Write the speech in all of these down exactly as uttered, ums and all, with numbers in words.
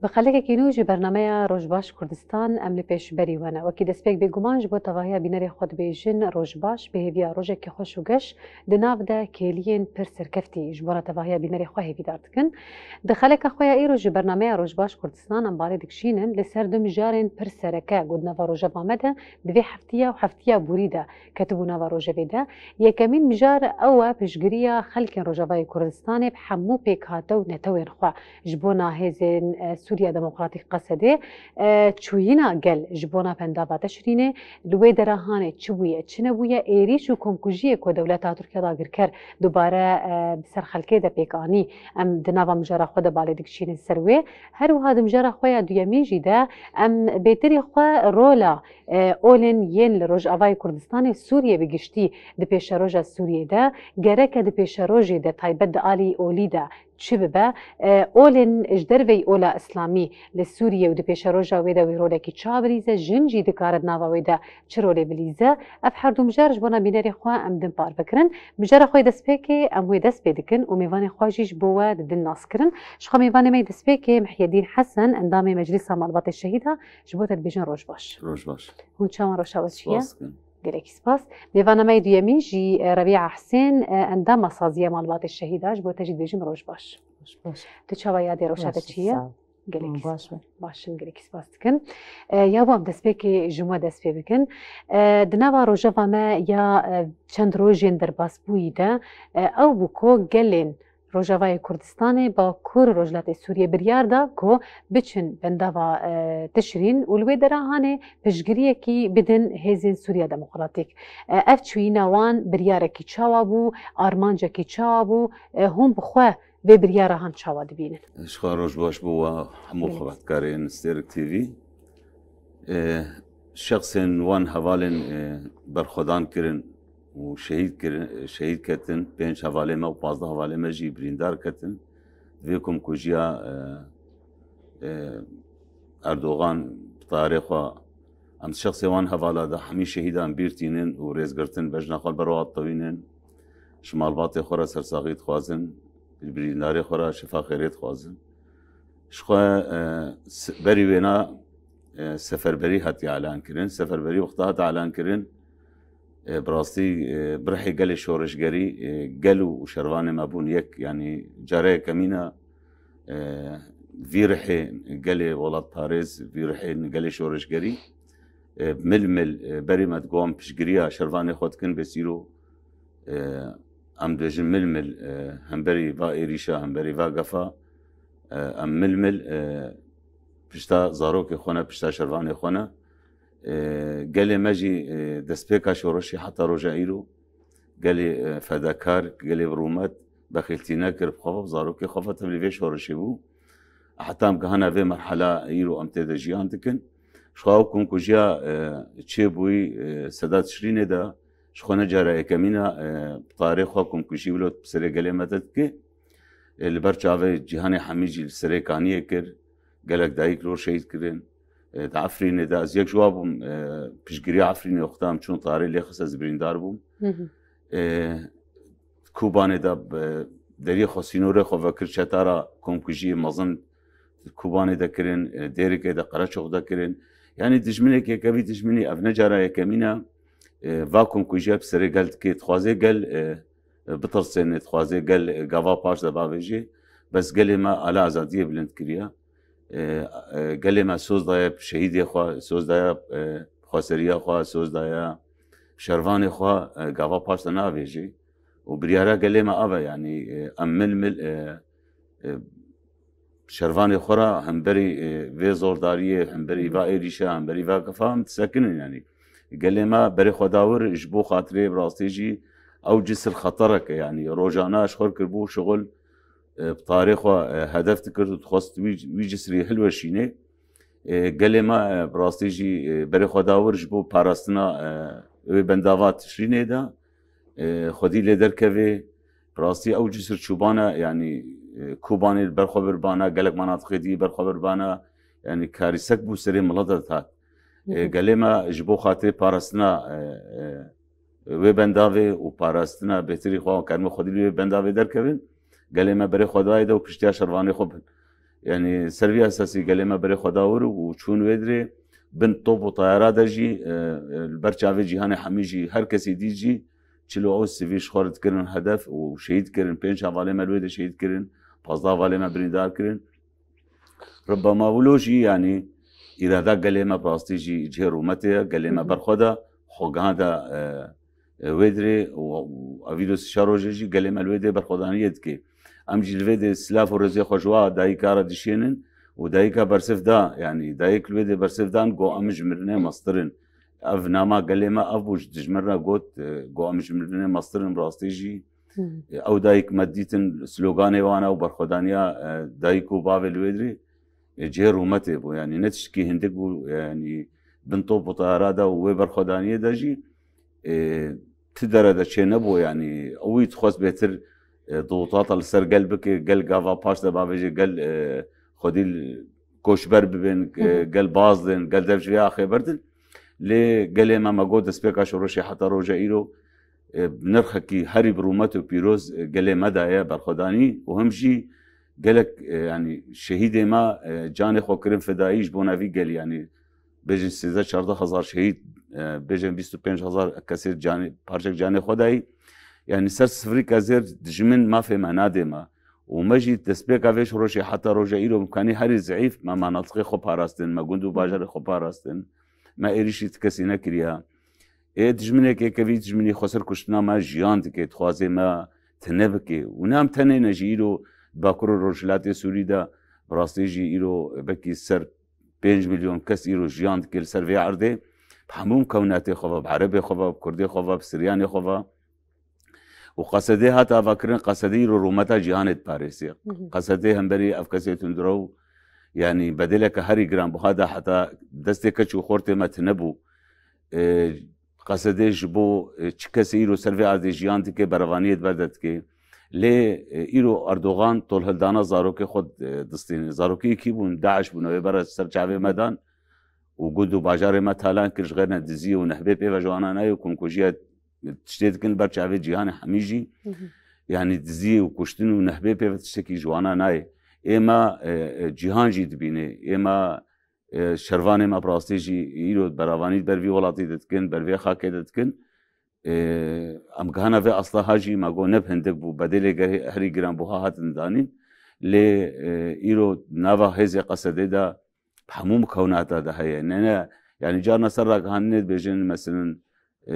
Bi xelekekî nû ji bernameya Rojbaş Kurdistan em li pêşberî we ne. Wekî destpêk bêguman ji bo tevahiya bînerê xwe dibêjin rojbaş, bi hêviya rojekî xweş û geş di nav de kêliyên pir serkeftî ji bona tevahiya bînerê xwe hêvîdar dikin. Di xeleka xwe ya îro ji bernameya Rojbaş Kurdistan em balê dikişînin li ser du mijarên pir sereke ku di nava rojeva me de di vê heftiya û heftiya borî de ketibû nava rojevê de. Yekemîn mijar ew e piştgiriya xelkên Rojavayê Kurdistanê bi hemû pêkhate û netewên xwe ji bona hêzên, e, Sûriya Demokratîk, Qesedê, e, çûyîna gel ji bona bendava Teşrînê, li wê dera hanê çi bûye, çi nebûye, êrîş û komkujiyê ku dewleta Tirkiye dagirker dubare, e, bi ser xelkê de pêk anî. Em di nava mijara xwe de balê dikişînin ser wê. Her wiha di mijara xwe ya duyemîn jî de em bêtirî xwe rola, e, olên yên li Rojavayê Kurdistanê, Sûriyê bi giştî, di pêşeroja Sûriyê de, gereke di pêşerojê de taybet di alî olî de çi bibe, e, olên ji derveyî ola îslamî li Sûriyê û di pêşeroja wê de wê rolekî çawa bilîze, jin jî dikare di nava wê de çi rolê bilîze. Ev her du mijar ji bona bînerê xwe em din par bikirin. Mijara xwe yê destpêkê em wê dest pê dikin û mêvanê xwe jî ji bo we didin naskirin. Ji xwe mêvanê me yê destpêkê Mihyedîn Hesen, endamê Meclîsa Malbatê Şehîda, ji bo te dibêjin roj baş. Roj baş. Hûn çawan, roşa we çi ye? Spas dikim. Gelekî spas. Mêvana me yê duyemîn jî, e, Rebiya Husên, e, endama Saziya Malbatê Şehîda, ji bo te jî dibêjim roj baş. Roj baş. Tu çawa, yadê roşa te çi ye? Baş, sağ ol. Gelekî baş spas. Baş in, gelekî spas dikim. E, ya bo em destpêkê ji we dest pê bikin. E, di nava rojeva me ya, e, çend rojên derbasbûyî de, e, ew bû ku gelên Rojavayê Kurdistanê, Bakur û Rojhilatê Sûriyê biryar da ku biçin bendava, e, Tişrîn û li wê dera hanê piştgiriyekî bidin hêzên Sûriya Demokratîk. E, ev çûyîna wan biryarekî çawa bû, armancekî çawa bû, e, hûn bi xwe vê biryara han çawa dibînin? Ji xwe roj baş bo we hemû xebatkarên Stêrk T V. E, şexsên wan hevalên, e, berxwedan kirin û şehîd kirin, şehîd ketin, pênc hevalê me û pazdeh hevalê me jî birîndar ketin. Di vê komkujiya, e, e, Erdogan bi tayarê xwe, em di şexsê wan hevala de hemî şehîdan bîr tînin û rêzgirtin bejna xwe li ber wan tewînin. Ji malbatê xwe re sersaxî dixwazin, ji birîndarê xwe re şifa xêrê dixwazin. Ji xwe, e, se-, berî wêna, e, seferberî hatiye elan kirin. Seferberî wexta hate elan kirin, e, bi rastî, e, bi rihê gelê şoreşgerî, e, gel û şervanê me bûn yek. Yanî cara yekemîn e, e, vî rihê gelê welatparêz, vî rihê gelê şoreşgerî, e, mil mil, e, berî me digot em piştgiriya şervanê xwe dikin, bes îro, e, em dibêjin mil mil, e, hemberî va êrîşa, hemberî va gefa, e, em mil mil, e, pişta zarokê xwe ne, pişta şervanê xwe ne. E, gelê me jî, e, destpêka şoreşê heta roja îro, gelê, e, fedakar, gelê bi rûmet, bexîltî nekir, bi xwe ve, bi zarokê xwe ve tevlî vê şoreşê bû. Heta em gihana vê merhala îro em tê de jiyan dikin. Ji xwe ew komkujiya, e, çêbûyî, e, seda Tişrînê de, ji xwe ne cara yekemîn e, e, bi tayarê xwe komkujî wilo bi serê gelê me de dike. E, li ber çavê cîhanê hemî jî li serê kaniyê kir, gelek dayik li wir şehîd kirin. E, di Efrînê de ez yek ji wan bûm, e, piştgiriya Efrînê wexta em çûn tayarê lê xist ez birîndar bûm. Hı hı. E, Kobanê de, e, deriyê xwe, sînorê xwe vekir, çetara komkujiyê mezin Kobanê de kirin, e, Dêrikê de, Qereçox de kirin. Yanî dijminekê kevî dijminî, ev ne cara yekemîn e, e, va komkujiya bi serê gel dike, dixwaze gel, e, e, bitirsêne, dixwaze gel, e, gava paş de bavêje. Bes gelê me ala azadiyê bilind kiriye. E, e, gelê me soz daye şehîdê xwe, soz daye, e, xweseriya xwe, soz daye şervanê xwe, e, gava paş de navêje. Û biryara gelê me ava, yanî, e, em mil mil, e, e, şervanê xwe re hemberî, e, vê zordariyê, hemberî va êrîşa, hemberî va gefa em disekinin, yanî. Gelê me berê xwe da wir ji bo xatirê bi rastî jî ew cisir xeterek e, yanî rojane ji xwe kiribû şixul, e, bi tarê xwe, e, hedef dikir û dixwest wî, wî cisirî hilweşînê. E, gelê me, e, bi rastî jî, e, berê xwe da wir ji bo parastina, e, wê bendava Tişrînê de, e, xwedî lê derkeve. Bi rastî ew cisir çûbana, yanî, e, Kobanê li ber xwe birbana, gelek manatiqê dî ber xwe birbana, yanî karîsek bû serê milet de dihat. E, Hı hı. Gelê me ji bo xatirê parastina, e, e, wê bendavê û parastina bêtirî xwe, kermê xwedî li wê bendavê derkevin, gelê me berê xwe dayê de û piştiya şervanê xwe bin. Yani ser vî esasî gelê me berê xwe da wir û çûn wê dirê bin top û tayara de jî, e, e, li ber çavê cîhanê hemî jî her kesî dît jî çilo ew sivîl ji xwe re dikirin hedef û şehîd kirin. Pênc hevalê me li wê de şehîd kirin, pazdeh hevalê me birîndar kirin. Ribama wilo jî, yanî, îrada gelê me bi rastî jî cihê rûmetê ye, gelê me Hı hı. berxwe da, xwe gihanda, e, e, wê dirê û, û evî do sê çar rojê jî gelê me li wê dê berxwedaniyê dike. Em jî li vê dê silav û rêzê xwe ji wa dayika re dişênin û dayika bersiv da, yanî dayik li wê dê bersiv dan, got, "Em ji mirinê mestir in." Ev nama gelê me ev bû, ji dijmin re got, e, got, "Em ji mirinê mestir in." Bi rastî jî, Hmm. E, ew dayik me dîtin sloganê wan e û berxwedaniya, e, dayik û bavê li wê dirê, e, cihê rûmetê bû. Yanî ne tiştekî hindik bû, yanî bin top û tayara de û wê berxwedaniyê de jî, e, ti derede çê nebû. Yanî ew wî dixwest bêtir, e, dotata li ser gel bike, gel gava paş de bavêje, gel, e, xwedî koçber bibin, e, Hı hı. gel baz din, gel dev ji vê axê berdin. Lê gelê me, me got, destpêka şoreşê heta roja îro, e, bi nirxekî herî bi rûmet û pîroz, e, gelê me daye berxwedanî û him jî gelek, e, yanî şehîdê me, e, canê xwe kirin fidayî ji bona vî gelî, yanî bêjin sêzdeh çardeh hezar şehîd, e, bêjin bîst û pênc hezar kesê canê, parçek canê xwe dayî. Yanî ser sifrîka zêr dijmin mafê me nadê me. Û me jî destpêka vê şoreşê heta roja îro imkanî herî zeîf me manatiqê xwe parastin, me gund û bajarê xwe parastin. Me êrîşî ti kesî nekiriye. Ê dijminekê kevî dijminî xweser kuştina me jiyan dike, dixwaze me tune bike. Û ne em tenê ne jî îro Bakur û Rojhilatê Sûrî de bi rastî jî îro belkî ser pênc milyon kes îro jiyan dike li ser vê erdê. Bi hemû mikewnatê xwe ve, bi erebê xwe ve, bi kurdê xwe ve, bi siryanê xwe ve. Û Qesedê hat avakirin, Qesedê îro rûmeta cîhanê diparêzê. Hı hı. Qesedê hemberî ev kesê tundrew, yanî bedeleke herî giranbuha da, heta destê keç û xortê me tune bû. E, Qesedê ji bo, e, çi kesê îro ser vê erdê jiyan dike, berevaniyê di ber de dike. Lê, e, îro Erdogan tolhildana zarokê xwe, e, distîne. Zarokê kî bûn? DAIŞ bûn. Wê bere ser çavê me dan û gund û bajarê me talan kir, ji xêr ne diziyê û nehbê pê ve ji wana nayê û komkujiya tiştê dikin ber çavê cîhanê hemî jî. Hı hı. Yanî diziyê û kuştin û nehbê pê ve tiştekî ji wana nayê. Ê me, e, e, cîhan jî dibîne. Ê me, e, şervanê me bi rastî jî îro beravanî ber vî welatî de dikin, ber vê xakê de dikin. E, em gihana vê asla ha jî me got ne bi hindik bû, bedelê gerê herî giranbuha hatin danîn. Lê, e, îro nava hêzê Qesedê de bi hemû mikewnata de heye. Ne, ne, yanî carna ser ragihandinê dibêjin, meselin, e,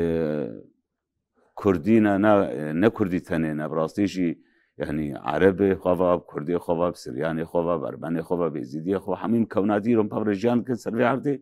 Kurdî ne, ne, ne Kurdî tenê ne, bi rastî jî, yanî Erebê xwe ve, Kurdê xwe ve, Siryanê xwe ve, Bermenê xwe ve, Bêzîdiyê xwe ve, hemî mikewnatî îro pevre jiyan dikin ser vê erdê.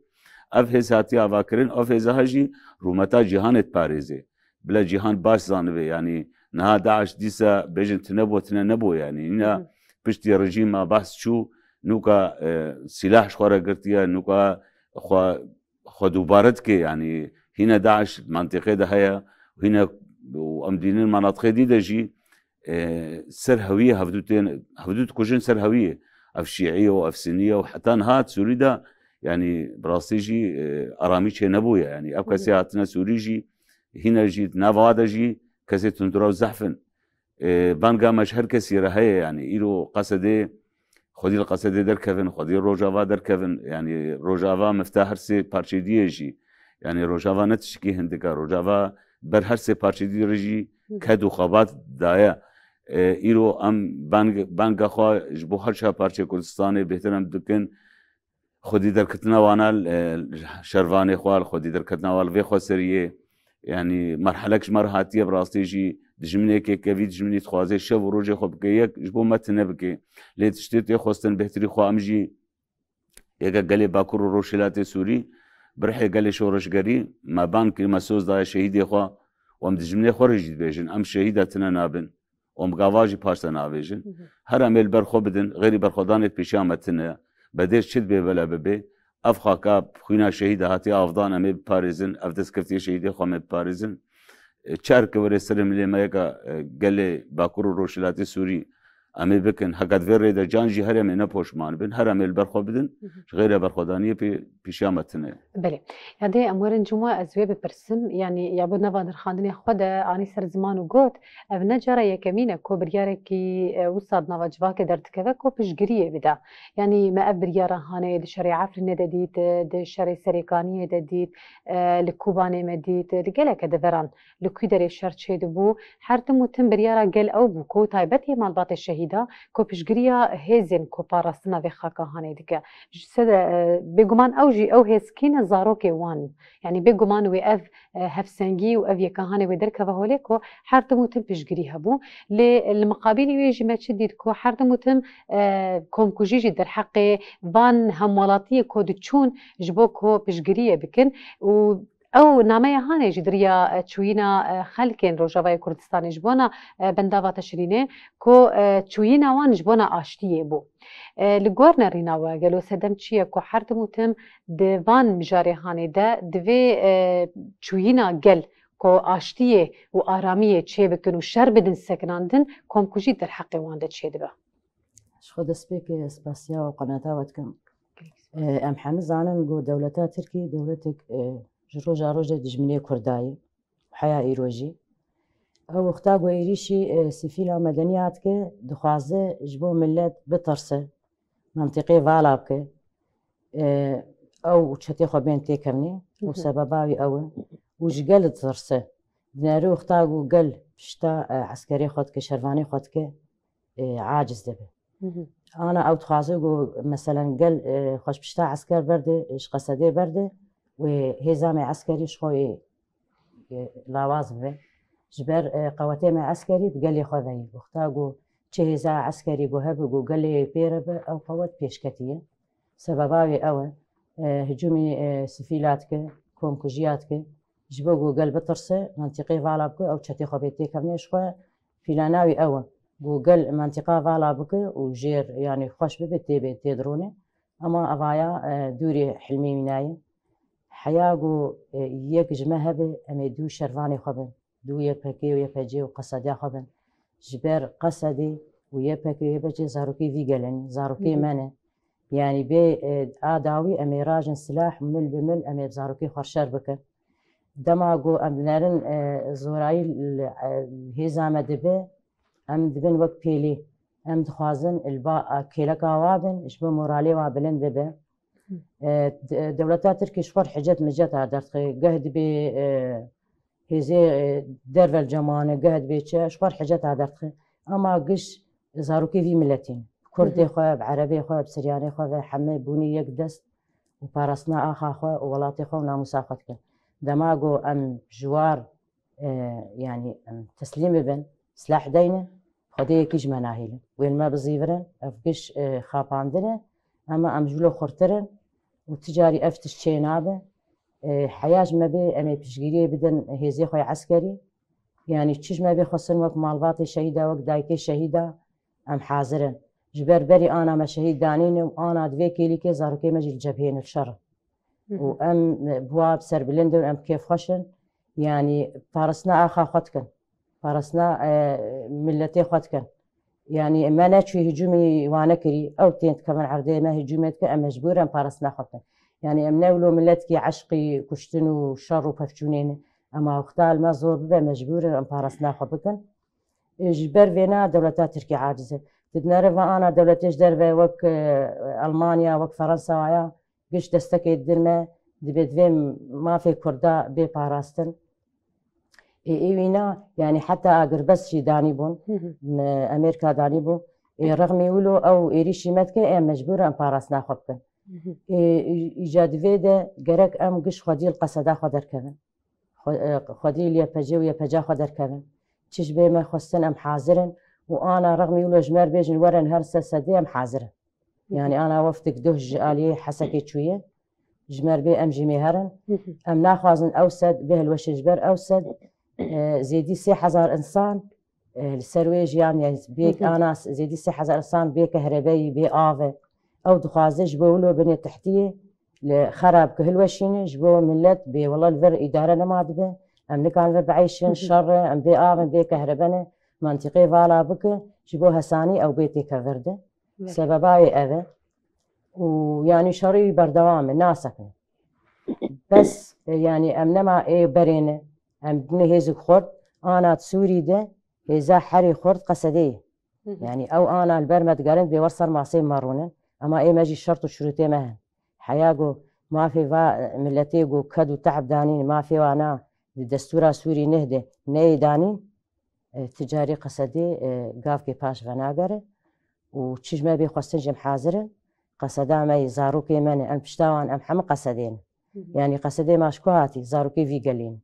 Ev hêz hatiye avakirin, ev hêza he jî rûmeta cîhanê diparêzê. Bila cîhan baş zanibe, yanî niha DAIŞ dîsa bêjin tune bû, tune nebû, yanî nîna Hı hı. piştî rejîma Behs çû, nûka, e, sîlah ji xwe re girtiye, nûka xwe, xwe dubare dike, yanî hîne DAIŞ mentiqê de heye, hîne û em dînin menatiqê dî de jî, e, ser hewiyê hevdû tên, hevdû dikujin ser hewiyê. Ev şîî ye û ev sinî ye û heta niha di Sûrî de, yanî bi rastî jî, e, aramî çê nebûye. Yanî ev Hı hı. kesê hatine Sûrî jî, hîne jî di nava de jî kesê tundrew zehf in. E, banga me ji her kesî re heye, yanî îro Qesedê, xwedî li Qesedê derkevin, xwedî Rojava derkevin, yanî Rojava mifta her sê parçeyê dî ye jî. Yanî Rojava ne tiştekî hindik e, Rojava ber her sê parçeyê dî re jî Hı. ked û xebat daye. E, îro em bang, banga xwe ji bo her çar parçeyê Kurdistanê bêhtir em dikin. Xwedî derketina wana, e, şervanê xwe, xwedî derketina wan li vê xweseriyê, yanî merhelek ji me re hatiye, bi rastî jî dijminekê kevî dijminî dixwaze şev û rojê xwe bike yek, ji bo me tune bike. Lê tiştê tê xwestin bêhtirî xwe em jî yeke gelê Bakur û Rojhilatê Sûrî, bi rihê gelê şoreşgerî me bang kir, me soz daye şehîdê xwe û em dijminê xwe re jî dibêjin, em şehîda tune nabin. Û em gava jî paşte navêjin. Hı hı. Her em ê li ber xwe bidin, xêrî berxwedanê pêşiya me tune. Bedêl çi dibê bela bibe. Ev xaka xwîna şehîda hatiye avdan em ê biparêzin, ev destkeftiyê şehîdê xwe em ê biparêzin. E, çar ke were serê milê me yeka, e, gelê Bakur û Rojhilatê Sûrî Em ê bikin. Heke di vê rê de can jî her em ê ne poşman bin, her em ê li ber xwe bidin. Ji xêrê berxwedaniyê pê pêşiya me tune. Belê. Ya dê em werin cuma ez wê bipirsim. Yanî ya bo nava nirxandinê xwe de anî ser ziman û got, ev ne cara yekemîn e ku biryarekî, e, wisa di nava civakê derdikeve ku piştgiriyê bide. Yanî me ev biryara hanê di şerê Efrînê de dît, e, di şerê Serêkaniyê de dît, e, li Kobanê me dît, e, di geleke deveran li ku derê şer çêdibû, her tim û tim biryara gel ew bû ku taybetê malbatê şehîda ku piştgiriya hêzên ku parastina vê xaka hanê dike. Ji se de, e, bêguman ew jî ew hêz kî ne zarokê wan. Yanî bêguman wê ev, e, hevsengî û ev yeka hanê wê derkeve holê ku her tim û tim piştgirî hebû. Lê li miqabîlî wê jî me çi dît ku her tim û tim, e, komkujî jî derheqê van hemwelatiyê ku diçûn ji bo ku piştgiriyê bikin û ew nameya hanê jî di riya, e, çûyîna, e, xelkên Rojavayê Kurdistanê ji bona, e, bendava Teşrînê ku, e, çûyîna wan ji bona aştiyê bû. E, li gor nerîna we gelo sedem çi ye ku her tim û tim di van mijarê hanê de divê, e, çûyîna gel ku aştiyê û aramiyê çêbikin û şer bidin sekinandin, komkujî derheqê wan de çêdibe? Ji xwe destpêkê spasiya we û qenata we dikim. E, em hemî zanin ku dewleta Tirkî dewletek, e, ji roja roj de dijminê Kurda ye. Heya îro jî. Ew wexta ku êrîşî, e, sivîla medeniya dike, dixwaze ji bo milet bitirse, mentiqê vala bike, e, ew û çetê xwe bên têkevnê û Hı hı. sebeba wî ew e. Û ji gel ditirse. Dinêre wexta ku gel pişta, e, eskerê xwe dike, şervanê xwe dike, e, aciz dibe. Hı hı. Ana ew dixwaze ku, meselen, gel, e, xwe ji pişta esker berde, ji Qesedê berde, wê hêza me eskerî ji xwe yê, yê lawaz bibe. Ji ber, e, qewetê me eskerî bi gelê xwe ve ye. Wexta ku çi hêza eskerî ku hebe ku gelê pê re be, ew qewet pêşketî ye. Sebeba wê ew e, e, hicûmî, e, sivîla dike, komkujiya dike. Ji bo ku gel bitirse, mentiqê vala bike, ew çetê xwe bê têkevnê ji xwe. Plana wî ew e ku gel mentiqa vala bike û jêr, yanî xweş bibe, tê bê, tê dirûne. Ema evaya, e, dûrê hilmê wî nayê. Heya ku, e, yek ji me hebe, em ê dû şervanê xwe bin. Dû Y P G û Y P C û Qesediya xwe bin. Ji ber Qesedê û Y P G û Y P C zarokê vî gel in, zarokê Hı hı. me ne. Yanî bê, e, a dawî em ê rajin silah mil bi mil em ê bi zarokê xwe şer bikin. Dema ku em dinerin, e, zorayî li, e, hêza me dibe, em dibin wek pêlî. Em dixwazin li ba, e, kêleka wa bin, ji bo moralê wa bilind bibe. E, de-, dewleta Tirkî ji xwe hicet micet a derdixe. Geh dibê, e, hêzê, e, derve li cemane, geh dibê çi, ji xwe hicet a derdixe. Ema giş zarokê vî miletî ne. Kurdê Hı hı. xwe, bi erebê xwe, bi siryanê xwe ve hemê bûnî yek dest û parastina axa xwe û welatê xwe û namûsa xwe dikin. Dema ku em ji war, e, yanî em teslîm bibin, silah deyne, Xwedê yekî ji me nahêlin. Wê li me bizîvirin, ev giş, e, xapandin e, ema em ji wilo xurtir in û ti carî ev tişt çê nabe. E, heya ji me bê, em ê piştgiriyê bidin hêzê xwe yê eskerî. Yanî çi ji me bê xwestin wek malbatê şehîda, wek dayikê şehîda, em hazir in. Ji ber berî ana me şehîd danîne û ana di vê kêlîkê zarokê me jî li cebheyê ne, li şer in. Hı hı. Û em bi wa serbilind in, em kêfxweş in. Yanî parastina axa xwe dikin. Parastina, e, miletê xwe dikin. Yanî me neçûyî hicûmî wane kirî. Ew tên dikevin erdê me, hicûmê dikin, em mecbûr in parastina xwe bikin. Yanî em ne wilo miletkî eşqî kuştin û şer û pevçûnê ne. Ema wexta li me zor bibe, mecbûr in em parastina xwe bikin. E, ji ber vêna dewleta Tirkî aciz e. Tu dinere va ana dewletê ji derve wek, e, Elmanya, wek Ferensa waya, giş destekê didin me, dibê divê mafê Kurda bê parastin. Ê, ê wîna, yanî heta agirbest jî danîbûn, Hı hı. me, Amerîka danîbû. Ê, rexmî wilo ew êrîşî me dike, em mecbûr in parastina xwe bikin. Hı hı. Ê, î-, îca divê de gerek em giş xwedî li qeseda xwe derkevin. Xwe-, e, xwedî li Y P C û Y P C xwe derkevin. Çi ji bê me xwestin em hazir in û ana rexmî wilo ji me re bêjin werin her se sedê em hazir in. Hı hı. Yanî ana wefdek duh ji aliyê Hesekê çûye. Ji me re bê em jî mêher in. Hı hı. Em naxwazin ew sed bê hilweşê ji ber ew sed, e, zêdî sê hezar insan, e, li ser wê jiyan, yanî bê Hı hı. ana s-, zêdî sê hezar insan bê kehrebeyî, bê av e. Ew dixwaze ji bo wilo binê tehdiyê li xera bike hilweşîne, ji bo milet bê wela li vir îdare nema dibe. Em nikan vir bieyşin, Hı hı. şer e, em bê av in, bê kehrebe ne. mentiqê vala bike, ji bo hesanî ew bê têkevir de. Belê. Sebeba wê ev e. Û yanî şerî berdewam e, nasekine. Bes, e, yanî em nema ê berê ne, em bûne hêzik xurt, ana Sûrî de hêza herî xurt Qesedê ye. Hı hı. Yanî ew ana li ber me digerin, bê wer ser masê me rûnin. Ema ê me jî şert û şurûtê me hene. Heya ku mafê va, e, miletê ku ked û te'b danîn, mafê wana di destûra Sûrî neh de neyê danîn, e, ti carî Qesedê, e, gavkê paş venagere û çi ji me bê xwestin jî em hazir in. Qeseda me yê, zarokê me ne, em pişta wan, em hemû Qesedê ne. Hı hı. Yanî Qesedê ma ji ku hatî, zarokê vî gelê ne.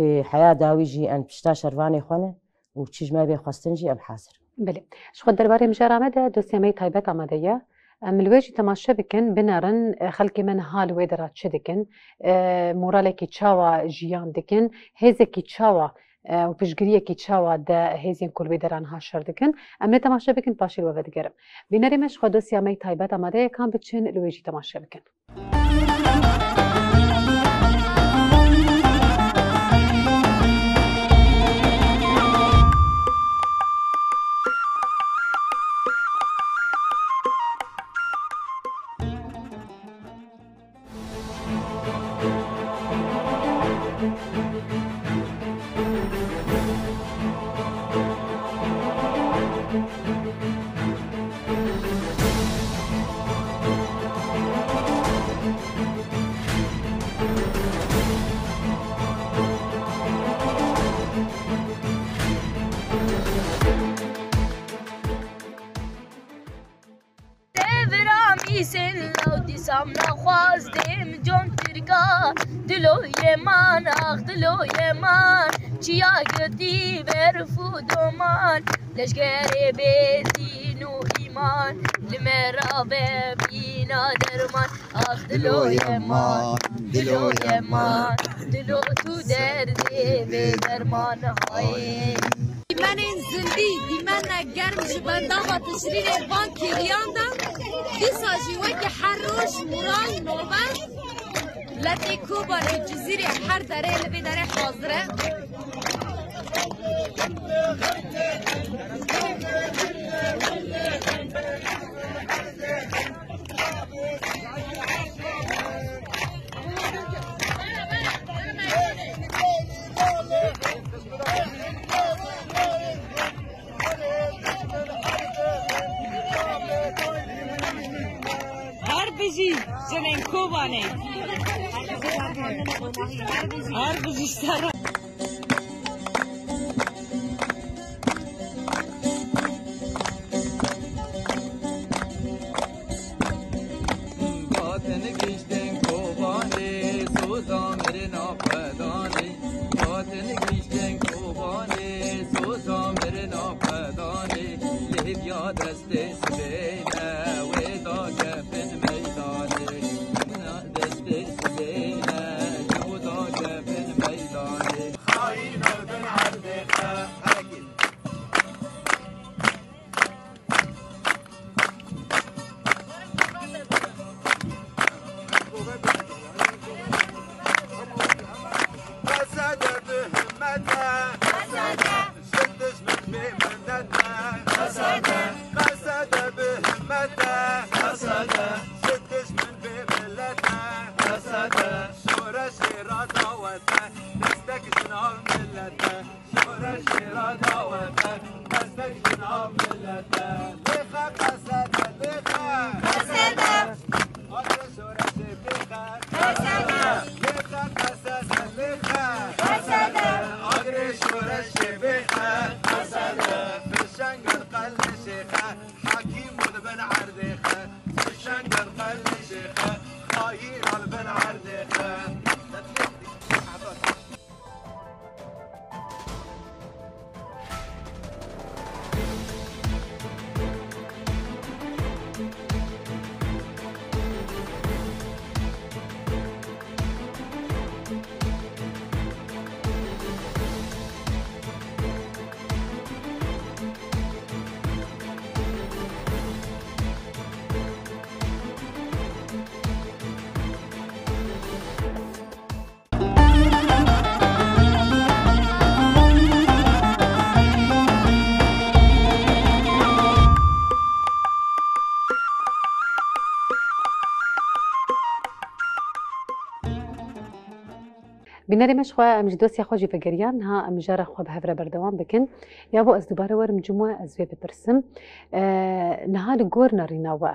Ê, heya dawî jî em pişta şervanê xwe ne û çi ji me bê xwestin jî em hazir in. Belê. Ji xwe derbarê mijara me de dosya me yê taybet amade ye. Em li wê jî temaşe bikin, binerin, e, xelkê me niha li wê dera çi dikin, e, moralekî çawa jiyan dikin, hêzekî çawa, e, û piştgiriyekî çawa de hêzên ku li wê dera niha şer dikin. Em lê temaşe bikin, paşê li we vedigerim. Bînerê me ji xwe dosya me yê taybet amade ye, kan biçin li wê jî temaşe bikin. Devra mîsên law dîsa min xwaz dêm con tirka. Diloyê man, ax diloyê man, çiya girtî berf û doman. Leşkerê bêdîn û îman, li me rabe bîna derman. Ax diloyê man, diloyê man, dilo tu derdê bê derman hayê. Dîmenên zindî, dîmene germ ji bendava tişrînê van kêliyan de, dîsa jî wekî her roj Mural Nober, letê Kobanê, Cizîrê, her derê li vê derê hazir e. Her bijî jinên Kobanê. Her bijî ser. Hatin giştin Kobanê, soza mirina xwe danê. Hatin giştin Kobanê, soza mirina xwe danê. Lê hêviya destê sibê ne, wê da kefin meydanê. Destê sibê ne, wê da kefin meydanê. Xayîn bin erdê xe. Qesede bi himmete, qesede, ji dijmin bê minete, qesede, qesede bi himmete, qesede, ji dijmin bê milete, qesede, şoreşê ra dawete, destek ji nav milete. Şoreşê ra dawete, destek ji nav milete. Lêxe qesede, lêxe. Qesede. Agirê şoreşê bêxe. Qesede. Lêxe qesede, lêxe. Qesede. Agirê şoreşê bêxe. Qesede. Bi şengil qelê şêxe. Hakîm û li bin erdê xe. Bînerê me ji xwe, em ji dosya xwe jî vegeriyan, niha em mijara xwe bi hev re berdewam bikin. Ya bo ez dubare werim cim we, ez vê bipirsim. E, niha li gor nerîna we,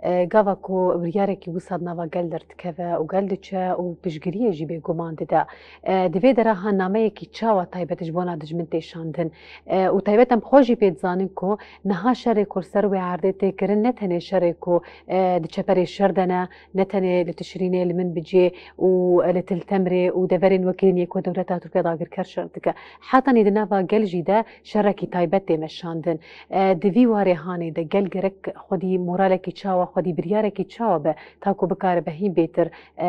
e, gava ku biryarekî wisa di nava gel derdikeve û gel diçe û piştgiriyê jî bêguman dide, e, di vê dera ha nameyekî çawa taybet ji bona dijmin tê şandin? E, û taybet em xwe jî pê dizanin ku niha şerê ku li ser wê erdê tê kirin ne tenê şerê ku, e, di çeperê şer de ne, ne tenê li Tişrînê, li Minbicê û li Til Temrê û deverên wekî din yê ku dewleta Tirk ya dagirker şer dike. Heta nî di nava gel jî de şerekî taybet tê meşandin. E, di vî warê hanê de gel gerek xwedî moralekî çawa, xwedî biryarekî çawa be, ta ku bikaribe hîn bêtir, e,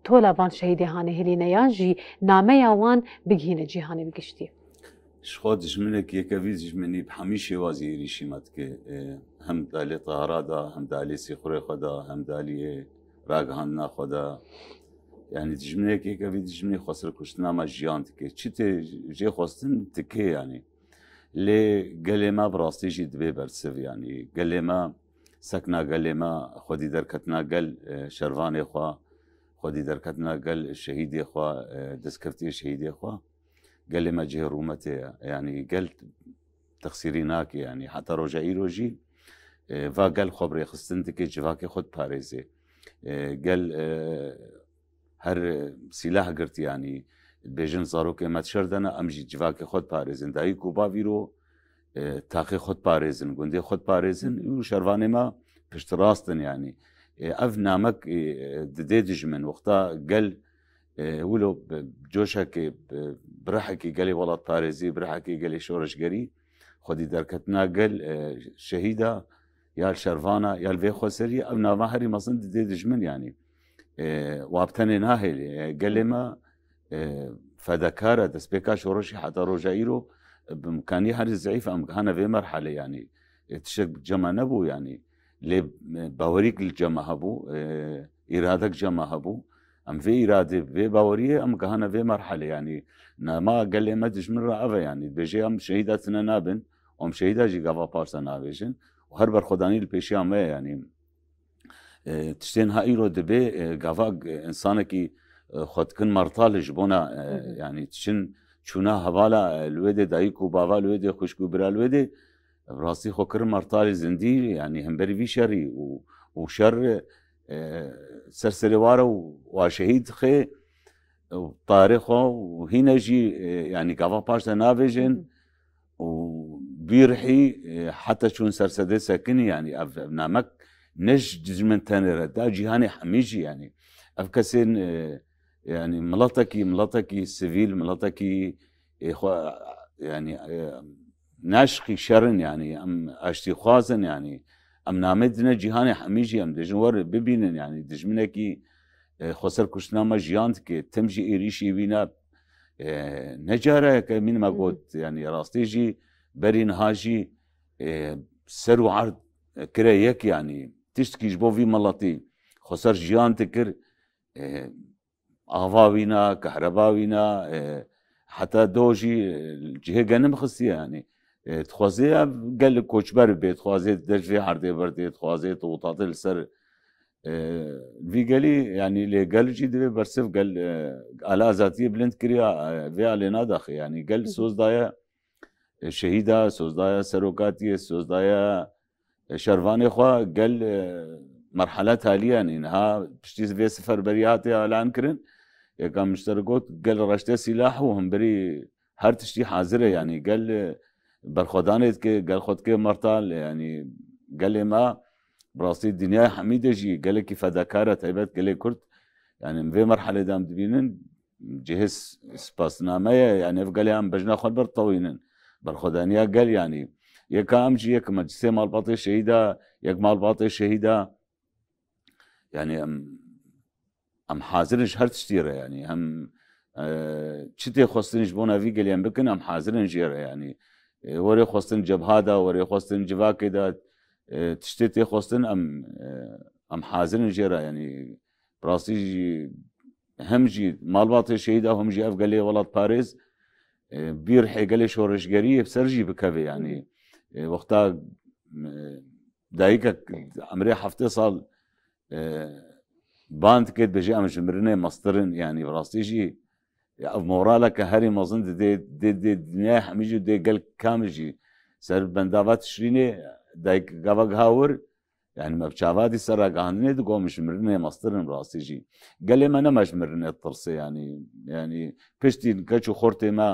tola van şehîdê hanê hilîne yan jî nameya wan bigihîne cîhanê bi giştî? Ji xwe dijminek yekevî dijminî bi hemî şêwazî êrîşî me dike. E, hem di alê tahara de, hem di alê sîxurê xwe de, hem di aliyê ragihandina xwe de. Yanî dijminek yekevî dijminî xwesirkuştina me jiyan dike. Çi tê jê xwestin dike yanî. Lê gelê me bi rastî jî dibe bersiv yanî. Gelê me, sekna gelê me, xwedî derketina gel, e, şervanê xwe, xwedî derketina gel şehîdê xwe, e, destkeftiyê şehîdê xwe. Gelê me cihê rûmetê ye. Yanî gel texsîrî nake yanî. Heta roja îro jî, e, va gel xwe bi rêxistin dike, civakê xwe diparêze. E, gel, e, her sîlah girt yanî. Dibêjin zarokê me di şer de ne, em jî civakê xwe diparêzin. Dayik û bav îro, e, taxê xwe diparêzin, gundê xwe diparêzin û şervanê me piştrast in yanî. E, ev namek, e, didê dijmin. Wexta gel, e, wilo bi coşekê, bi, bi rihekî gelê welatparêzî, bi rihekî gelê şoreşgerî, xwedî derketina gel, e, şehîda, ya li şervana, ya li vê xweseriyê, ev nava herî mezin didê dijmin yanî. E, wa bi tenê nahêlê. E, gelê me, e, fedakar e, destpêka şoreşê heta roja îro, e, bi imkanî herî zeîf em gihane vê merhelê yanî. E, tiştek bi cema nebû yanî. Lê, e, bawerîk li cema hebû, e, îradek cema hebû. Em vê îradê, vê baweriyê em gihane vê merhelê yanî. Nama gelê me dijmin re ev e yanî. Dibêje em şehîda tune nabin, em şehîda jî gava paşta nabêjin. Û her berxwedanî li pêşiya me ye yanî. E, tiştên ha îro dibê, e, gava, e, insanekî, e, xwe dikin mertal ji bona, e, Hı hı. yanî diçin çûna hevala, e, li wê dê dayik û bava li wê dê xwişk û bira li wê dê, bi rastî xwe kirin mertalê zindî, yanî hemberî vî şerî û, û şer, e, ser serê ware û wa şehîd xê û tarê xwe û hîne jî, e, yanî gava paş de navêjin. Hı hı. û bîrhî, e, heta çûn ser sedê sekinî, yanî ev, ev namek ne ji dijmin tenê re, da cîhanê hemî jî, yanî ev kesên, e, yanî miletekî, miletekî sivîl, miletekî, e, xwe, yanî, e, naşqî şer in, yanî em aştîxwaz in, yanî em namê dine cîhanê hemî jî, em dibêjin were bibînin, yanî dijminekî, e, xweser kuştina me jiyan dike, tim jî êrîşî wî ne, e, ne careke min me Hı hı. got, yanî rastî jî berî niha jî, e, ser û erd kire yek, yanî tiştkî ji bo vî miletî xweser jiyan dikir, e, ava wî ne, kehreba wî ne, e, heta do jî, e, cihê genim xistiye, yanî, e, dixwaze ev gel koçber bê, dixwaze dej vê erdê berdê, dixwaze tu li ser, e, vî gelî, yanî lê gel jî divê bersiv gel, e, ala azadiyê bilind kiriya, e, vê alê nadaxê, yanî gel Hı hı. soz daye, e, şehîda, soz daye serokatiyê, soz daye, e, şervanê xwe gel, e, merhele talî, yanî niha piştî vê seferberiyê hatiye elan kirin. Yeka min ji te re got, gel reşte sîlah û hemberî her tiştî hazir e, yanî gel, e, berxwedanê dike, gel xwe dike mertal, yanî gelê me bi rastî dinyayê hemî de jî gelekî fedakar e, taybet gelê Kurd. Yanî em vê merhelê de em dibînin, cihê s-, spasname ye, yanî ev gelê em bejna xwe li ber tewînin. Berxwedaniya gel yanî. Yeka em jî yek meclisê malbatê şehîda, yek malbatê şehîda. Yanî em, em hazir in ji her tiştî re yanî. Em, e, çi tê xwestin ji bona vî gelê em bikin, em hazir in jê re yanî. E, werê xwestin cebha de, werê xwestin civakê de, e, tiştê tê xwestin em, e, em hazir in jê re yanî. Bi rastî jî hem jî malbatê şehîda, hem jî ev gelê welatparêz, e, bîr hê gelê şoreşgerî yê ser jî bikeve yanî. Hı hı. E, wexta, e, dayikek emrê heftê sal, e, ban dike, dibêje em ji mirinê mestir in, yanî bi rastî jî Ya ev moraleke herî mezin didê, dê, dê dinyayê hemî jî, dê gel kamî jî. Ser bendava Tişrînê dayik gava giha wir, yani me bi çava dî ser ragihandinê digot min ji mirinê mestir in rastî jî. Gelê me nema ji mirinê tirsê yani. Yani piştî keç û xortê me,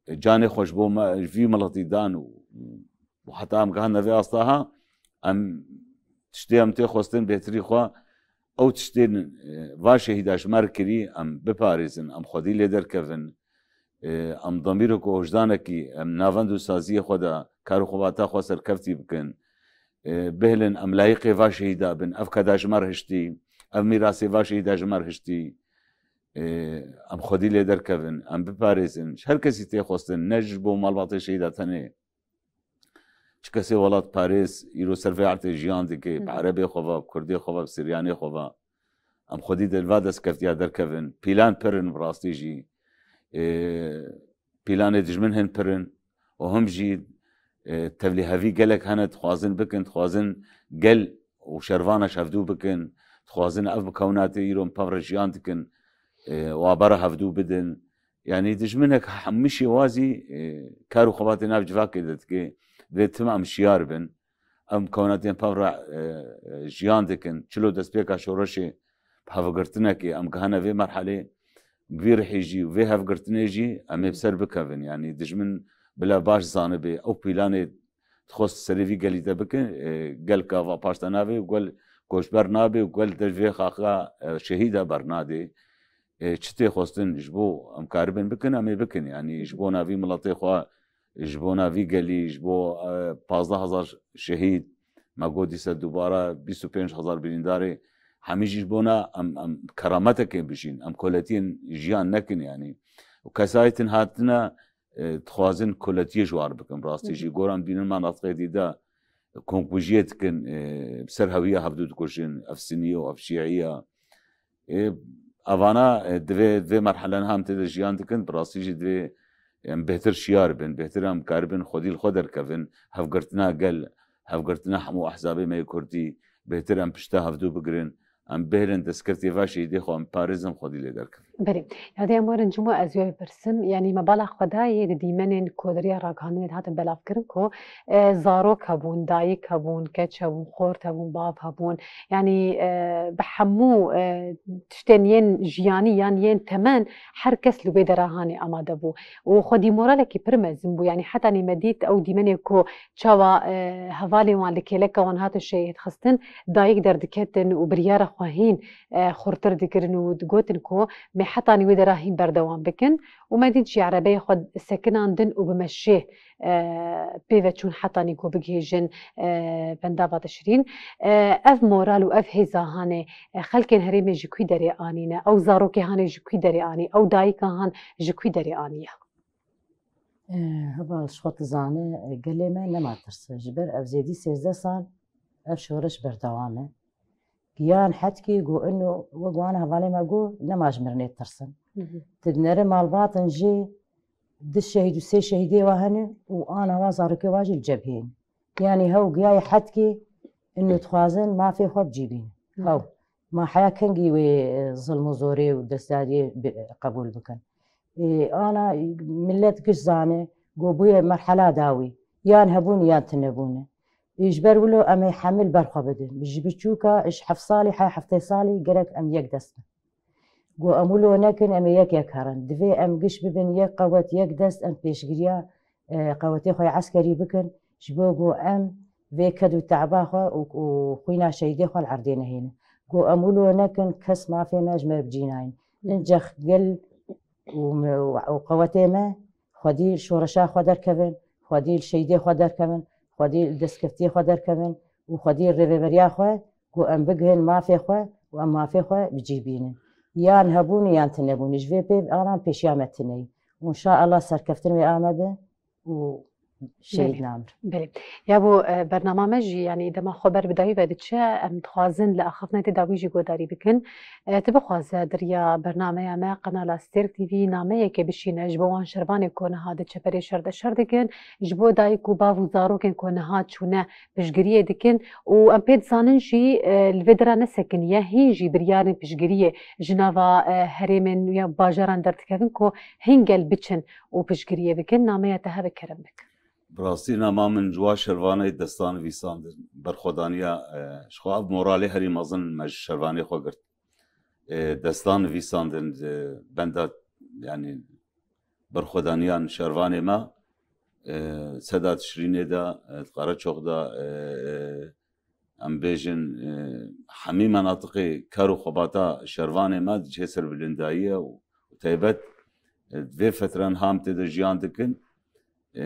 e, canê xwe ji bo me, ji vî miletî dan û, û heta em gihane vê asta ha, em tiştê em tê xwestin bêhtirî xwe, ew tiştên, e, va şehîda ji me re kirî, em biparêzin, em xwedî lê derkevin, e, em demîrek û wijdanekî, em navend û saziyê xwe de kar û xebata xwe serkeftî bikin, e, bihêlin em layiqê va şehîda bin, ev keda ji me re hiştî, ev mîrasê va şehîda ji me re hiştî, e, em xwedî lê derkevin, em biparêzin. Ji her kesî tê xwestin, ne ji bo malbatê şehîda tenê. Çi kesê welatparêz îro ser vê erdê jiyan dike, bi Hı hı. Erebê xwe ve, bi Kurdê xwe ve, bi Siryanê xwe ve. Em xwedî di va destkeftiya derkevin. Pîlan pir in bi rastî jî. Ê, pîlanê dijmin hin pir in. Û him jî, ê, tevlîhevî gelek hene, dixwazin bikin, dixwazin gel û şervana ji hevdû bikin. Dixwazin ev mikewnatê îro em pevre jiyan dikin, ê, û abara hevdû bidin. Yani dijminek hemû şêwazî, e, kar û xebatê nav civakê de dike, divê tim em şiyar bin. Em kewnatiyên pevra, e, e, jiyan dikin. Çilo destpêka şoreşê bi hevgirtinekê em gihane vê merhelê, bi vî rihê jî û vê hevgirtinê jî em ê bi ser bikevin. Yani dijmin bila baş zanibe ew pîlanê dixwest serê vî gelî te bikin, e, gel gava paş te nabê û gel koçber nabê û gel te ji vê xaxa, e, şehîda bernadê. E, çi tê xwestin ji bo em karibin bikin, em ê bikin. Yani ji bona vî miletê xwe, ji bona vî gelî, ji bo, e, pazdeh hezar şehîd, me got dîsa dubara bîst û pênc hezar birîndarê, hemî jî ji bona em, em kerametekê bijîn, em koletiyên jiyan nekin yani. Û kesayetên hatine, e, dixwazin koletiyê ji war bikin. Rastî Hı hı. jî goran dînin manatiqê dîda, konkbûjiyê dikin, e, bi ser hewiya hevdû dikujin, ev sinî û ev şîî ya. E, evana, e, divê, divê merhelen ham tê de jiyan dikin, bi rastî jî divê em bêhtir şiyar bin, bêhtir em karibin xwedî li xwe derkevin, hevgirtina gel, hevgirtina hemû ehzabê me yê kurdî, bêhtir em pişta hevdû bigirin, em bihêlin destkeftê va şehîdê xwe em parêzin xwedî lê derkevin. Belê. Yadê em werin cimo ez wê bipirsim. Yanî me bala xwe dayê di dîmenên kodiriya ragihandinê de hatin belavkirin ku, e, zarok hebûn, dayik hebûn, keç hebûn, xort hebûn, bav hebûn. Yanî, e, bi hemû, e, tiştên yên jiyanî yan yên temen her kes li wê dera hanê amade bû. Û xwedî moralekî pir mezin bû. Yanî hetanî me dît ew dîmenê ku çawa, e, hevalên wan li kêleka wan hatin şehîd xistin, dayik derdiketin û biryara xwe hîn, e, xurtir dikirin û digotin ku me hetanî wê dera hîn berdewam bikin û me dît jî erebeyê xwe sekinandin û bi meşê, e, pê ve çûn hetanî ku bigihêjin, e, bendava Tişrîn. E, ev moral û ev hêza hanê, e, xelkên herêmê ji kwî derê anîne? Ew zarokê hanê ji kwî derê anî? Ew dayika han ji kwî derê aniye? E, heva ji xwe dizane, e, gelê me nema tirse. Ji ber ev zêdî sêzdeh sal ev şoreş berdewam e. Giyan hetkî ku ino wek wan hevalê me got, nema ji mirinê tirsin. Hı hı. Di dinere malbatin jî du şehîd û sê şehîdê wa hene û ana wa zarokê wa jî li cebheyê ne. Yanî hew giyayê hetkî ino dixwazin mafê xwe bi cî bînin. Hı. Hew. Ma heya kengî wê, e, zilm û zorê û destdariyê bi-, qebûl bikin? Ê, ana millet giş zane, ku bûye merhela dawî. Yan hebûn yan tune bûne. Ê, ji ber wilo em ê hemil ber xwe bidin. Ji biçûka, ji heft salî heya heftê salî gerek em yek dest bin. Ku em wilo nekin, em ê yek yek herin. Divê em giş bibin yek qewet, yek dest, em pêşgiriya, e, qewetê xwe yê eskerî bikin. Ji bo ku em vê ked û te'ba xwe û, û xwîna şehîdê xwe li erdê nehêlin. Ku em wilo nekin, kes mafê me ji me re bi cî nayîn. Incex gel û me, û, û qewetê me xwedî li şoreşa xwe derkevin, xwedî li şehîdê xwe derkevin, xwedî li destkeftiyê xwe derkevin û xwedî li rêveberiya xwe ku em bigihin mafê xwe û em mafê xwe bi cî bînin. Yan hebûn yan tune bûn. Ji vê pê anan pêşiya me tune ye. Û înşaellah serkeftin wê a me be û Şehîd namir. Belê. Ya bo, e, bernama me jî, yanî dema xwe ber bi dawî ve diçe, em dixwazin li axaftinê tê dawî jî guhdarî bikin. E, tu bixwaze di riya bernameya me, qenala Stêrk T V nameyeke bişîne ji bo wan şervanê ku niha di çeperê şer de şer dikin, ji bo dayik û bav û zarokên ku niha çûne piştgiriyê dikin û em pê dizanin jî, e, li vê dera nesekiniye, hîn jî biryarên piştgiriyê ji nava, e, herêmên ya bajaran derdikevin ku hîn gel biçin û piştgiriyê bikin. Nameya te hebe kerem bik. Bi rastî nama min ji wa şervanê destan nivîsandin. Berxwedaniya, e, ji xwe ev moralê herî mezin me ji şervanê xwe girt. E, destan nivîsandin, e, benda, yanî berxwedaniyan şervanê me, e, seda Tişrînê de, e, Qereçox de, e, e, em bêjin, e, hemî menatiqê kar û xebata şervanê me dicihê serbilindayî ye û, û taybet, e, vê fetren ham tê de jiyan dikin. E,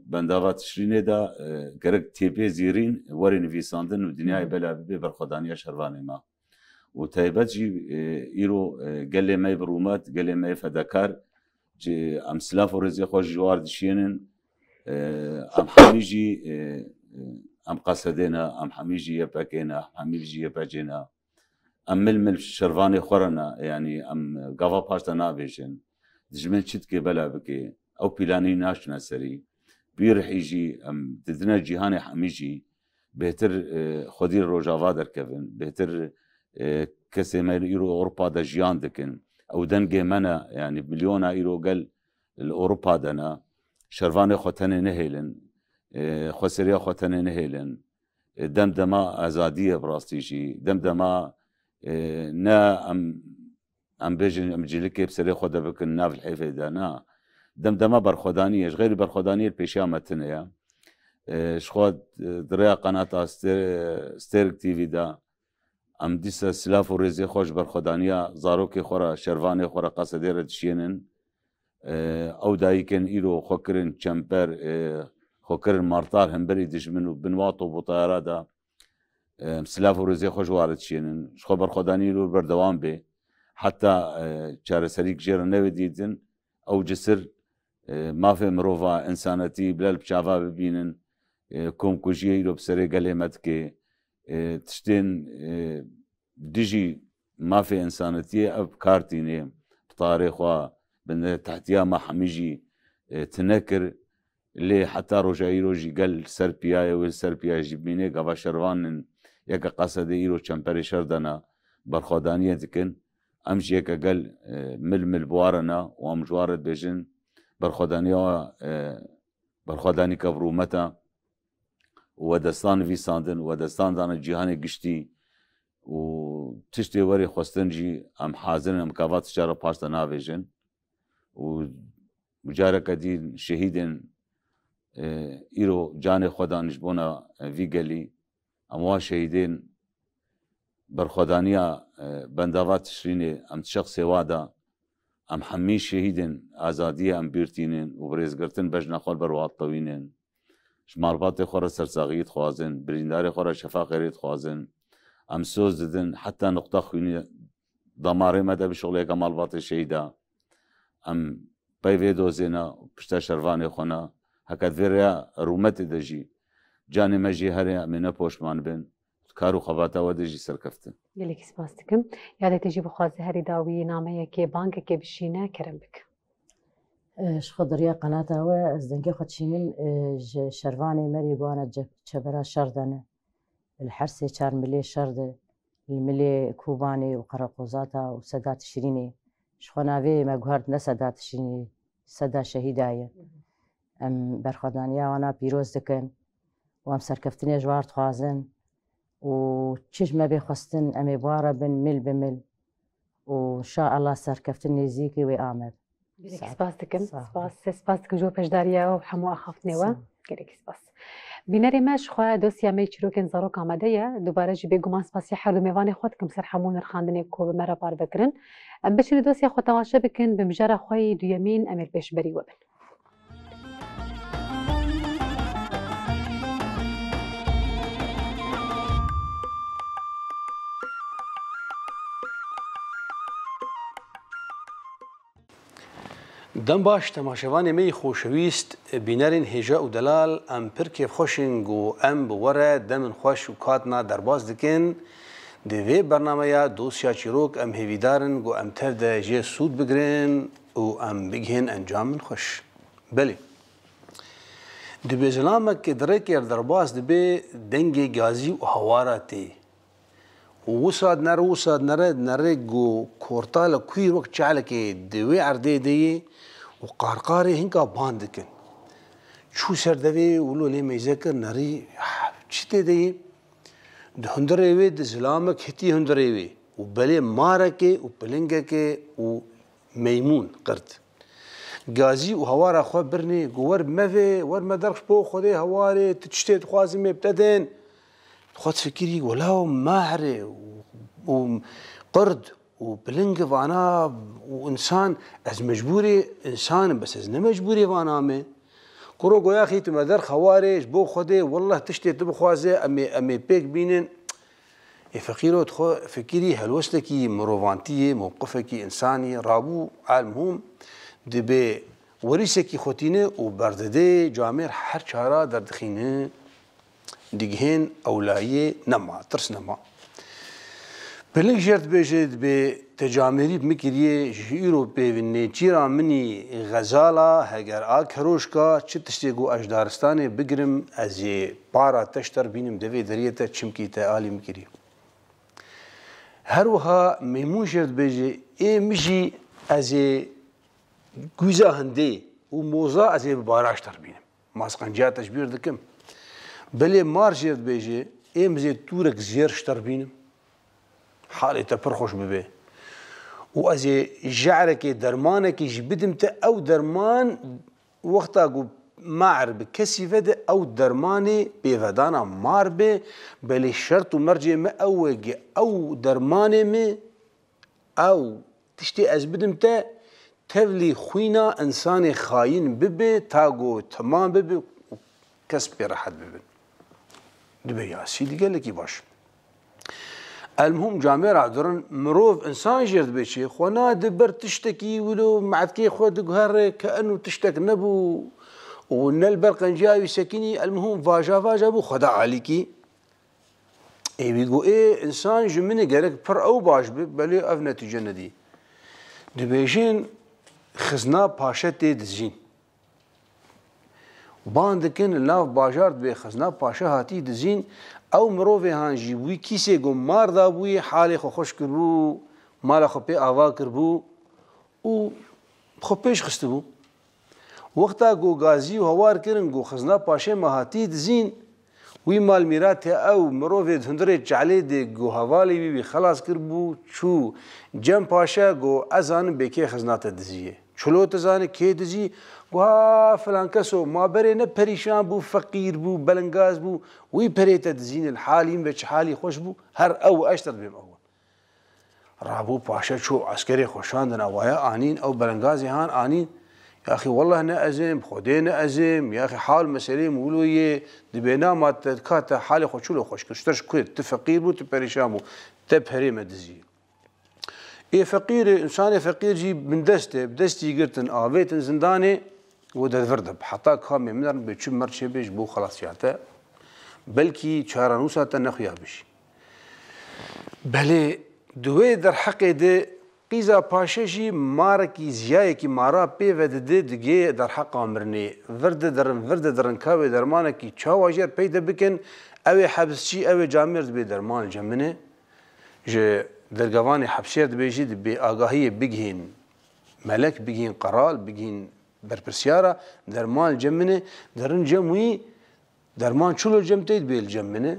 bendava Tişrînê de, e, gerek têpê zîrîn were nivîsandin û dinyayê Hı hı. bela bibe berxwedaniya şervanê me. Û taybet jî, e, îro, e, gelê me yê bi rûmet, gelê me yê fedakar, ci, em silav û rêzê xwe ji war dişiyênin. E, em hemî jî, e, e, em Qesedê ne, em hemî jî Y P K ne, em hemî jî Y P C ne. Em mil mil şervanê xwe re ne, yanî em gava paş de nabêjin. Dijmin çi dike bela bike, ew pîlanî naçine serî. Bi wî rihî jî em didine cîhanê hemî jî bêhtir, e, xwedî li Rojava derkevin, bêhtir, e, kesê me îro Ewropa de jiyan dikin. Ew dengê me ne, yanî milyona îro gel li Ewropa de ne. Şervanê xwe tenê nehêlin, e, xweseriya xwe tenê nehêlin. E, dem dema azadî ye bi rastî jî. Dem dema, e, ne em, em bêjin, em cilikê bi serê xwe de bikin nav lihêfê de, na. Dem dema berxwedanî ye. Ji xeyrî berxwedaniyê li pêşiya me tune ye. E, ji xwe, e, di rêya qenata Stê-, Stêrk T V de em dîsa silav û rêzê xwe ji berxwedaniya zarokê xwe re, şervanê xwe re, Qesedê re dişiyênin. E, ew dayikên îro xwe kirin çemper, e, xwe kirin martar hemberî dijmin û bin wa top û tayara de, e, em silav û rêzê xwe ji wan re dişênin. Ji xwe berxwedanî îro berdewam bê. Heta, e, çareserîk jê re newê dîtin, ew cisir, e, mafê mirova, însanetî bila li çava bibînin, e, komkujiyê îro bi serê gelê me dike, e, tiştên, e, dijî mafê însanetiyê ev bi kar tînê, bi tarê xwe, bi ne-, tehtiya me hemî jî, e, tune kir. Lê heta roja îro jî gel ser piya ye, wê ser piya jî bimîne, gava şervanên yeke Qesedê îro çemperê şer de ne, berxwedaniyê dikin. Em jî yeke gel, e, mil mil bi wan re ne û em ji wan re dibêjin, berxwedaniya, e, berxwedanîka bi rûmet e û we destan nivîsandin û we destan dane cîhanê giştî û tiştê werê xwestin jî em hazir in, em gava tişta re paş de navêjin û careke dî şehîdên, e, îro canê xwe dan ji bona, e, vî gelî, em wa şehîdên berxwedaniya, e, bendava Tişrînê, em di şexsê wa de, em hemî şehîdên azadiyê em bîr tînin û bi rêzgirtin bejna xwe li ber wan ditewînin. Ji malbatê xwe re sersaxiyî dixwazin, birîndarê xwe re şefa xêrê dixwazin. Em soz didin, heta nuqta xwînî damarê me de bişuxulê yeke malbatê şehîda. Em pey vê dozê ne, pişta şervanê xwe ne. Heke di vê rêya rûmetê de jî canê me jê here, em ê ne poşman bin. Kar û xebata we de jî serkeftin. Gelekî spas dikim. Yadê te jî bixwaze herî dawî nameyekê, bangekê bişîne, kerem bik. E, ji xwe di riya qenata we ez dengê xwe dişînim, e, ji şervanê me rê guhana ce-, çebera şer de ne. Li her sê çar milê şer de, li milê Kobanê û Qereqozata û Seda Tişrînê. Ji xwe navê me guhert ne Seda Tişrînê, Seda şehîda ye. Em berxwedaniya wana pîroz dikin û em serkeftinê ji wan dixwazin û çi ji me bê xwestin em ê bi wan re bin mil bi mil û inşaallah serkeftin nêzîkê wê a me be. Gelek spas dikim. Spas, spas dikim ji bo beşdariya we û hemû axaftinê we. Gelek spas. Bînerê me, ji xwe dosya me yê çîrokên zarok amade ye. Dubare jî bêguman spasiya her du mêvanê xwe dikim ser hemû nirxandinê ku bi me re parve kirin. Em biçin li dosya xwe temaşe bikin, bi mijara xwe yî duyemîn em ê li pêşberî we bin. Dem baş temaşevanê me yî xoşewîst, bînerên hêja û delal, em pir kêfxweş in ku em bi we re demên xweş û katina derbas dikin. Di vê bernameya Dosya Çîrok em hêvîdar in ku em tev de jê sûd bigirin û em bigihên encamên xweş. Belê. Dibê zilamek di rêkê derbas dibe, dengê gazî û hawara tê. Û wisa dinere, wisa dinere, dinere ku kortala kûr wek çalekê di wê erdê de yê û qarqarê hinka ban dikin. Çû ser devê wilo lê meyze kir, nerî, "Ah, çi tê de yê?" Di hundirê wê di zilamek hitî hundirê wê û belê marekê û pilingekê û meymûn, qird. Gazî û hawara xwe birnê, got, "Wer mevê, wer me derx ji bo Xwedê hewarê, tu tiştê dixwazî me bi te dên." Xwe difikirî, "Wela o mahr e û, û qird û piling vana û însan, ez mecbûrê însan im, bes ez ne mecbûrê vana me." Kuro goya xî tu me derx hewarê, ji bo Xwedê, wellah tiştê tu bixwaze, em ê, em ê pêk bînin. Ê feqîro dixwe fikirî helwestekî mirovantiyê, mewqifekî însanî rabû, elmhûm dibê werîsekî xwe tîne û berdidê camêr her çara derdixîne. Digihên ewlayiyê nema, tirs nema. Piling jêr dibêje, dibê te camêrî bi min kiriye, ji îro pê nêçîra min î xezala, heger a keroşka, çi tiştê ku ez ji daristanê bigirim, ez ê para te ji te re bînim, devê deriyê te, çimkî te alî min kiriye. Her wiha meymûn jêr dibêje, ê min jî ez ê gûza hindê û moza ez ê bi bara ji te re bînim. Masqenciya te ji bîr dikim. Belê mar jêr dibêje, ê min zê tûrek zêr ji te re bînim. Halê te pir xweş bibe. Û ez ê je'rekê dermanekê jî bidim te, ew derman wexta ku mar bi kesî vede, ew dermanê pêvedana mar be, belê şert û mercê me ew e, ge ew dermanê me, ew tiştê ez bidim te, tevlî xwîna însanê xayîn bibe, ta ku temam bibe û kes pê rehet bibin. Dibe yasî di gelekî baş. Elmhûm camêra dirin, mirov, însan jêr dibe çi? Xwe nade ber tiştekî wilo me'dikê xwe diguhere ke eno tiştek nebû û ne li ber qenciya wî sekinî, elmhûm vaja vaja bû, xwe da alîkî. Ê wî got, ê, însan ji min e, gerek pir ew baş be, belê ev netîce nedî. Dibêjin, xizna paşe tê dizîn. Ban dikin, li nav bajar dibê xizna paşe hatî dizîn, ew mirovê han jî wî kîsê ku mar dabûyê, halê xwe xweş kiribû, mala xwe pê ava kiribû û xwe pêş xistibû. Wexta ku gazî û hawar kirin ku xizna paşê me hatî dizîn, wî mal mîratê ew mirovê di hundirê çalê de ku hevalê wî wî xelas kiribû, çû cem paşe, ku ez zanim bê kê xizna te dizî ye. Çilo tu zanî kê dizî? Got, ha, filan keso, ma berê ne perîşan bû, feqîr bû, belengaz bû, wî perê te dizîne, li halî min be, çi halî xweş bû, her ew ez ji te re dibêm ew. Rabû paşe çû eskerê xwe şandin, ewaya anîn, ew belengazê han anîn. Yaxî wellah ne ez êm, Xwedê ne ez êm, yaxî hal meselê min wilo yê, dibê na ma te, ka te halê xwe çilo xweş kir, ji te ji ku ye, tu feqîr bû, tu perîşan bû, te perê me dizî. Ê feqîrê, însanê feqîr jî bindest e, bi destî girtin, avêtin zindanê, û de vir de bi heta kamê min re bê çi merçê bê ji bo xelasiya te, belkî çarenûsa te nexuya bijî. Belê di wê derheqê de qîza paşe jî marekî ziyayekî mara pê vedide digê derheqa mirinê. Vir didirin, vir didirin ka wê dermanekî çawa jê re peyde bikin, ew ê hebsçî, ew ê camêr dibê derman li cem min e. Ji dergevanê hepsê re dibê jî dibê agahiyê bigihên melek, bigihên qeral, bigihên berpirsyara, derman li cem min e, derin cem wî, derman çilo cem tê dibê li cem min e.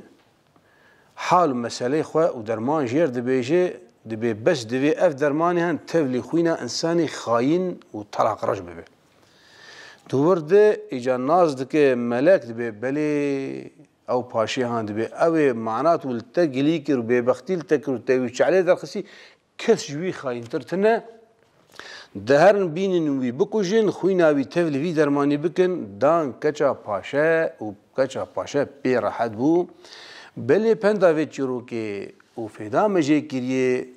Hal û meseleyê xwe û derman jê re dibêje, dibê bes divê ev dermanê hen tevlî xwîna însanê xayîn û telaqreş bibe. Tu wir de îca nas dike melek dibê belê ew paşê han dibê ew ê manat û li te gilî kir û bêbextî li te kir û te wî çelê derxistî, kes ji wî xayîntir tune. Diherin bînin wî bikujin, xwîna wî tevlî vî dermanî bikin, dan keça paşe û keça paşe pê rehet bû. Belê penda vê çîrokê û fêda me jê kiriye,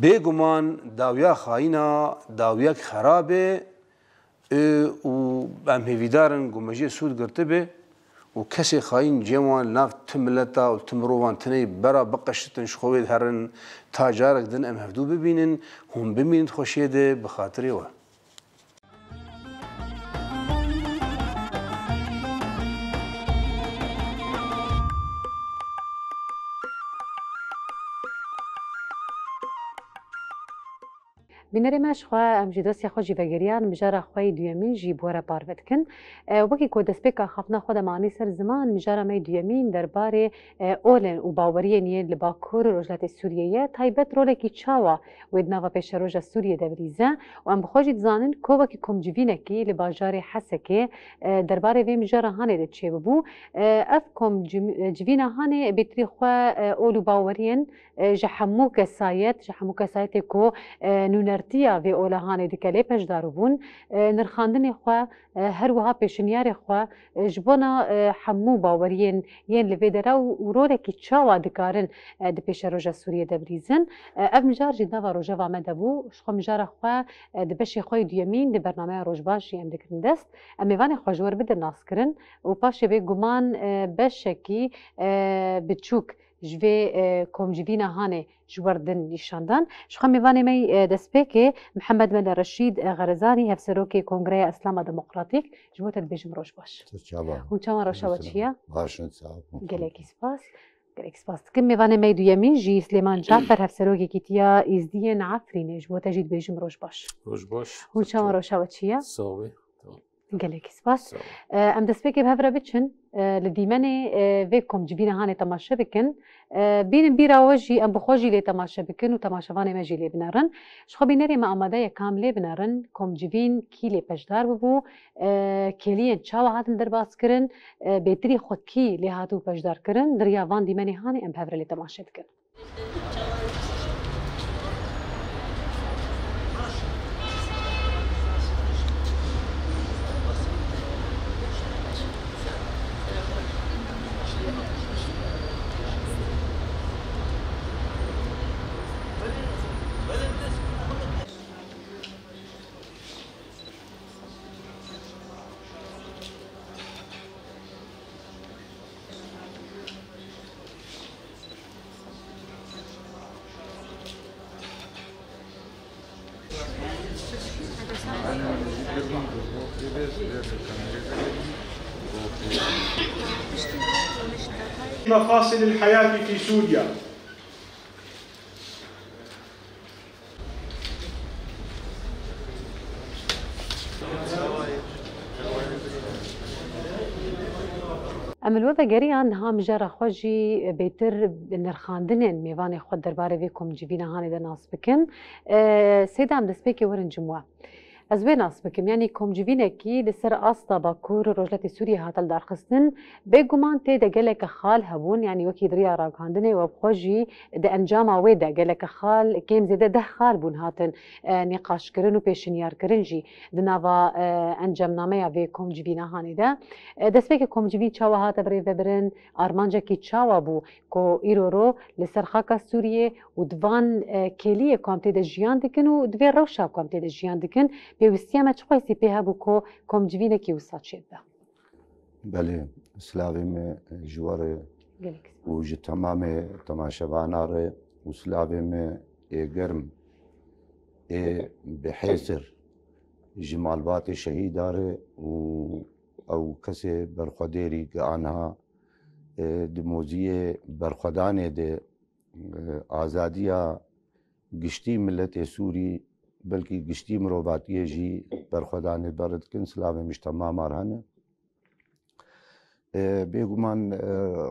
bêguman dawiya xayîna dawiyek xerab e, Ê, û em hêvîdar in ku mejiyê sûd girtibe û kesê xayîn cem wan li nav ti mileta û ti mirovan tineyî bera biqeşitin, ji xwe wê diherin, ta carek din em hevdû bibînin, hûn bimînin di xweşiyê de bi xatirê we. Bînerê me, ji xwe em ji dosyê xwe jî vegeriyan, mijara xwe yê duyemîn jî bi we re parve dikin. E, wekî ku destpêka axaftina xwe de me anî ser ziman, mijara me yê duyemîn derbarê, e, olên û baweriyên yên li Bakur û Rojhilatê Sûriyê ye, taybet rolekî çawa wê di nava pêşeroja Sûriyê de birîze û em bi xwe jî dizanin ku wekî komcivînekî li bajarê Hesekê, e, derbarê vê mijara hanê de çêbibû. E, ev komcivîna hanê bêtirî xwe, e, ol û baweriyên e, ji hemû kesayet, ji hemû kesayetê ku, e, nûnertiya vê olahanê dike lê peşdar bûn, e, nirxandinê xwe, e, her wiha pêşinyarê xwe, e, ji bona, e, hemû baweriyên yên li vê dera û, û rolekî çawa dikarin, e, di pêşeroja Sûriyê de birîzin. E, ev mijar jî nava rojeva me de bû. Ji xwe mijara xwe, e, di beşê xwe yê duyemîn di bernameya Rojbaş jî em dikirin dest. Em mêvanê xwe ji we re bidin naskirin û paşê bêguman, e, beşekî, e, biçûk ji vê, e, komcivîna hanê ji we re din nîşandan. Ji xwe mêvanê me yê, e, destpêkê Mihemed Mele Reşîd, e, Xerezanî, Hevserokê Kongreya Îslama Demokratîk, ji bo te dibêjim roj baş. Tu çawa? Hûn çawa, roşa we çi ye? Baş in, sağ ol. Gelekî spas. Gelekî spas dikim. Mêvanê me yê duyemîn jî Silêman Cafer, Hevserokê Kîtiya Êzdiyên Efrînê, ji bo te jî dibêjim roj baş. Roj baş. Hûn çawa, roşa we çi ye? Sağ ol. Tamam. Gelekî spas. Sağ ol. E, em destpêkê bi hev re biçin, e, li dîmenê, e, vê komcivîna hanê temaşe bikin. E, bînin bîra we jî, em bi xwe jî lê temaşe bikin û temaşevanê me jî lê binerin. Ji xwe bînerê me amade ye ka em lê binerin, komcivîn kî lê peşdar bibû, e, kêliyên çawa hatin derbas kirin, e, bêtirî xwe kî lê hatibû peşdar kirin, di riya van dîmenê hanê em bi hev re lê temaşe dikin. مفاصل الحياة في سوريا. Em li we vegeriyan, niha mijara xwe jî bêtir bi nirxandinên mêvanê xwe derbarê vê komcivîna hanê de nas bikin. E, Seyda, em destpêkê werin cim we. Ez wê nas bikim, yanî komcivînekî li ser asta Bakur û Rojhilatê Sûriyê hate lidarxistin, bêguman tê de geleke xal hebûn, yanî wekî di riya ragihandinê we bi xwe jî di encama wê de geleke xal, kêm zêde deh xal bûn hatin, e, nîqaşkirin û pêşinyarkirin jî di nava, e, encamnameya vê komcivîna hanê de. E, destpêkê komcivîn çawa hate birêvebirin, armancekî çawa bû ku îro ro li ser xaka Sûriyê û di van, e, kêliyê ku em tê de jiyan dikin û di vê rewşa ku em tê de jiyan dikin, pêwîstiya me çiqasî pê hebû ku komcivînekî wisa çêbibe? Belê, silavê me ji we re Gelek û ji temamê temaşevana re û silavê me ê germ, ê bihêsir ji malbatê şehîda re û ew kesê berxwedêrî ke anha, e, di moziyê berxwedanê de, e, azadiya giştî miletê Sûrî, belkî giştî mirovatiyê jî berxwedanê berdikin. Silavê min ji temama re hene. E, bêguman, e,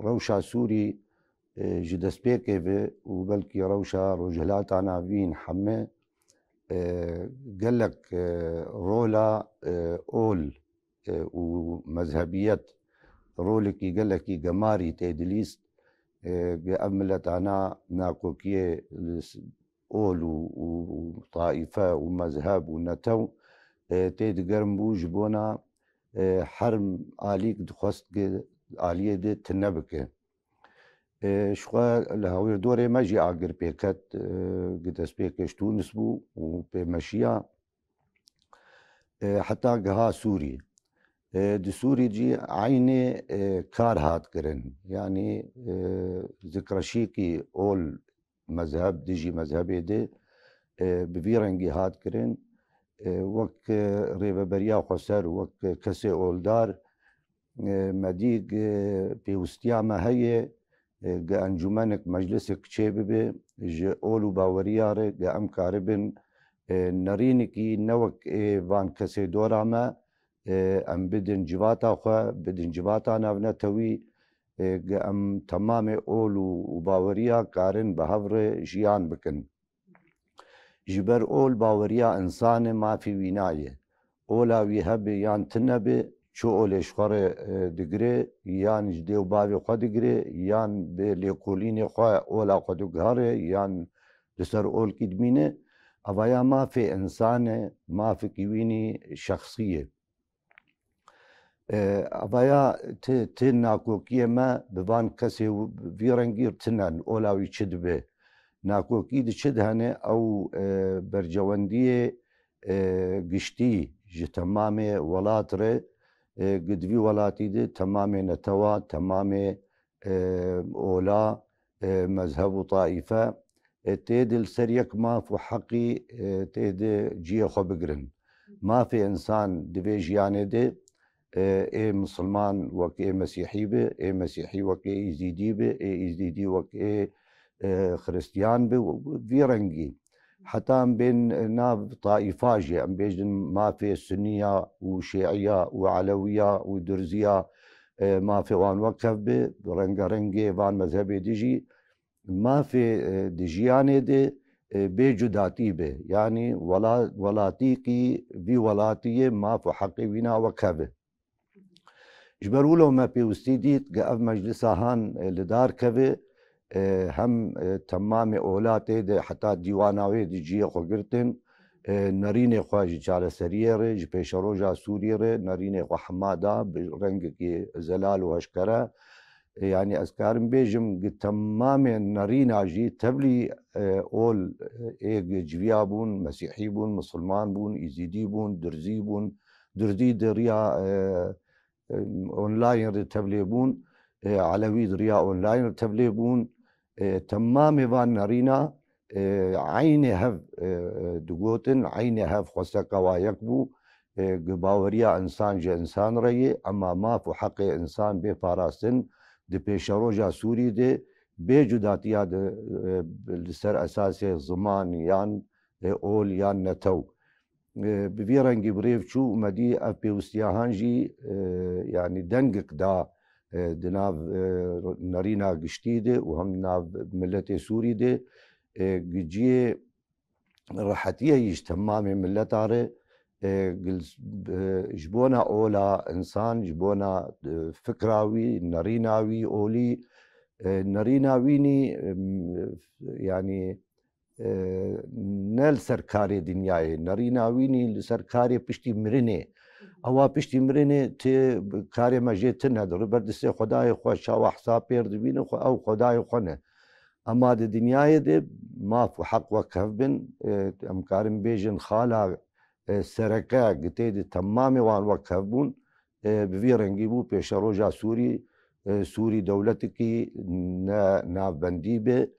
rewşa Sûrî, e, ji destpêkê ve û belkî rewşa Rojhilata Navîn heme, e, gelek, e, rola, e, ol, e, û mezhebiyet rolekî gelekî gemarî tê dilîst. E, ge ev miletana nakokiyê li s-, ol û, û, û taîfe û mezheb û netew, e, tê digerm bû ji bona, e, her alîk dixwest ke aliyê de tine bike. E, ji xwe li hawirdorê me jî agir pê ket, e, ke destpêkê ji Tûnis bû û pê meşiya. e, heta giha Sûrî. E, di Sûrî jî eynê, e, kar hat kirin. Yanî, e, zikreşîkî ol mezheb dijî mezhebê de, e, bi vî rengî hat kirin. E, wek, e, rêveberiya xweser, wek kesê oldar, e, me dî, e, pêwistiya me heye, e, ge encûmenek, meclisek çêbibe, ji ol û baweriya re ge em karibin, e, nerînekî ne wek ê van kesê dora me, e, em bidin civata xwe, bidin civata navnetewî, e, ge em temamê ol û, û baweriya karin bi hev re jiyan bikin. Ji ber ol baweriya însanê mafê wî nayê. Ola wî hebe yan tune be, çi olê ji xwe re, e, digire, yan ji dê û bavê xwe digire, yan bi lêkolînê xwe ola xwe diguhere, yan li ser olkî dimîne. Evaya mafê însanê, mafekî wî nî şexsî ye. E, evaya ti, ti nakokiyê me bi van kesê wi-, vî rengî tine, ola wî çi dibe. Nakokî di çi de hene? Ew, e, bercewendiyê, e, giştî ji temamê welat re, e, gi di vî welatî de temamê netewa, temamê, e, ola, e, mezheb û taîfe, e, tê de li ser yek maf û heqî, e, tê de cihê xwe bigirin. Mafê însan di vê jiyanê de, e, ê misilman wek ê mesîhî be, ê mesîhî wek ê îzîdî be, ê îzîdî wek ê, e, xiristiyan be, vî rengî. Heta em bên nav taîfa jî, em bêjin mafê suniya û şîiya û elewiya û durziya, e, mafê wan wek hev be, rengerengê van mezhebê dijî mafê, e, di jiyanê de, e, bê cudatî be. Yanî wela-, welatîkî vî welatî ye, maf û heqê wîna wek hev e. Ji ber wilo me pêwistî dît, ge ev meclisa han, e, li dar keve, e, hem, e, temamê ola tê de heta dîwana wê di cihê xwe girtin, e, nerînê xwe ji çareseriyê re, ji pêşeroja Sûriyê re nerînê xwe hema da bi rengekî zelal û heşkere. E, yanî ez karim bêjim, gi temamê nerîna jî tevlî, e, ol, e, ê gi civiya bûn, mesîhî bûn, misilman bûn, îzîdî bûn, durzî bûn, durzî di riya, e, e, online re tevlê bûn, e, elewî di riya online re tevlê bûn. E, temamê van nerîna, e, eynê hev, e, e, digotin, eynê hev xweseka wa yek bû. E, gi baweriya însan ji însan re ye, ema maf û heqê însan bê parastin di pêşeroja Sûrî de bê cudatiya de, e, li ser esasê ziman yan, e, ol yan netew. E, bi vî rengî bi rêv çû û me dî ev pêwistiya han jî, e, yanî dengek da, e, di nav, e, nerîna giştî de û hem di nav miletê Sûrî de, e, gi cihê rehetiyê yî ji temamê mileta re, e, gil-, e, ji bona ola însan, ji bona, e, fikra wî, nerîna wî olî, e, nerîna wî nî, em, yanî, e, ne li ser karê dinyayê, nerîna wî nî li ser karê piştî mirinê. Ewa piştî mirinê ti karê me jê tune, di ber distê Xwedayê xwe çawa hesab pêr dibîne, xwe ew Xwedayê xwe ne. Ema di dinyayê de maf û heq wek hev bin, e, em karin bêjin xala, e, sereke gi tê de temamê wan wek hev bûn, e, bi vî rengî bû pêşeroja Sûrî, e, Sûrî dewletekî ne navbendî be,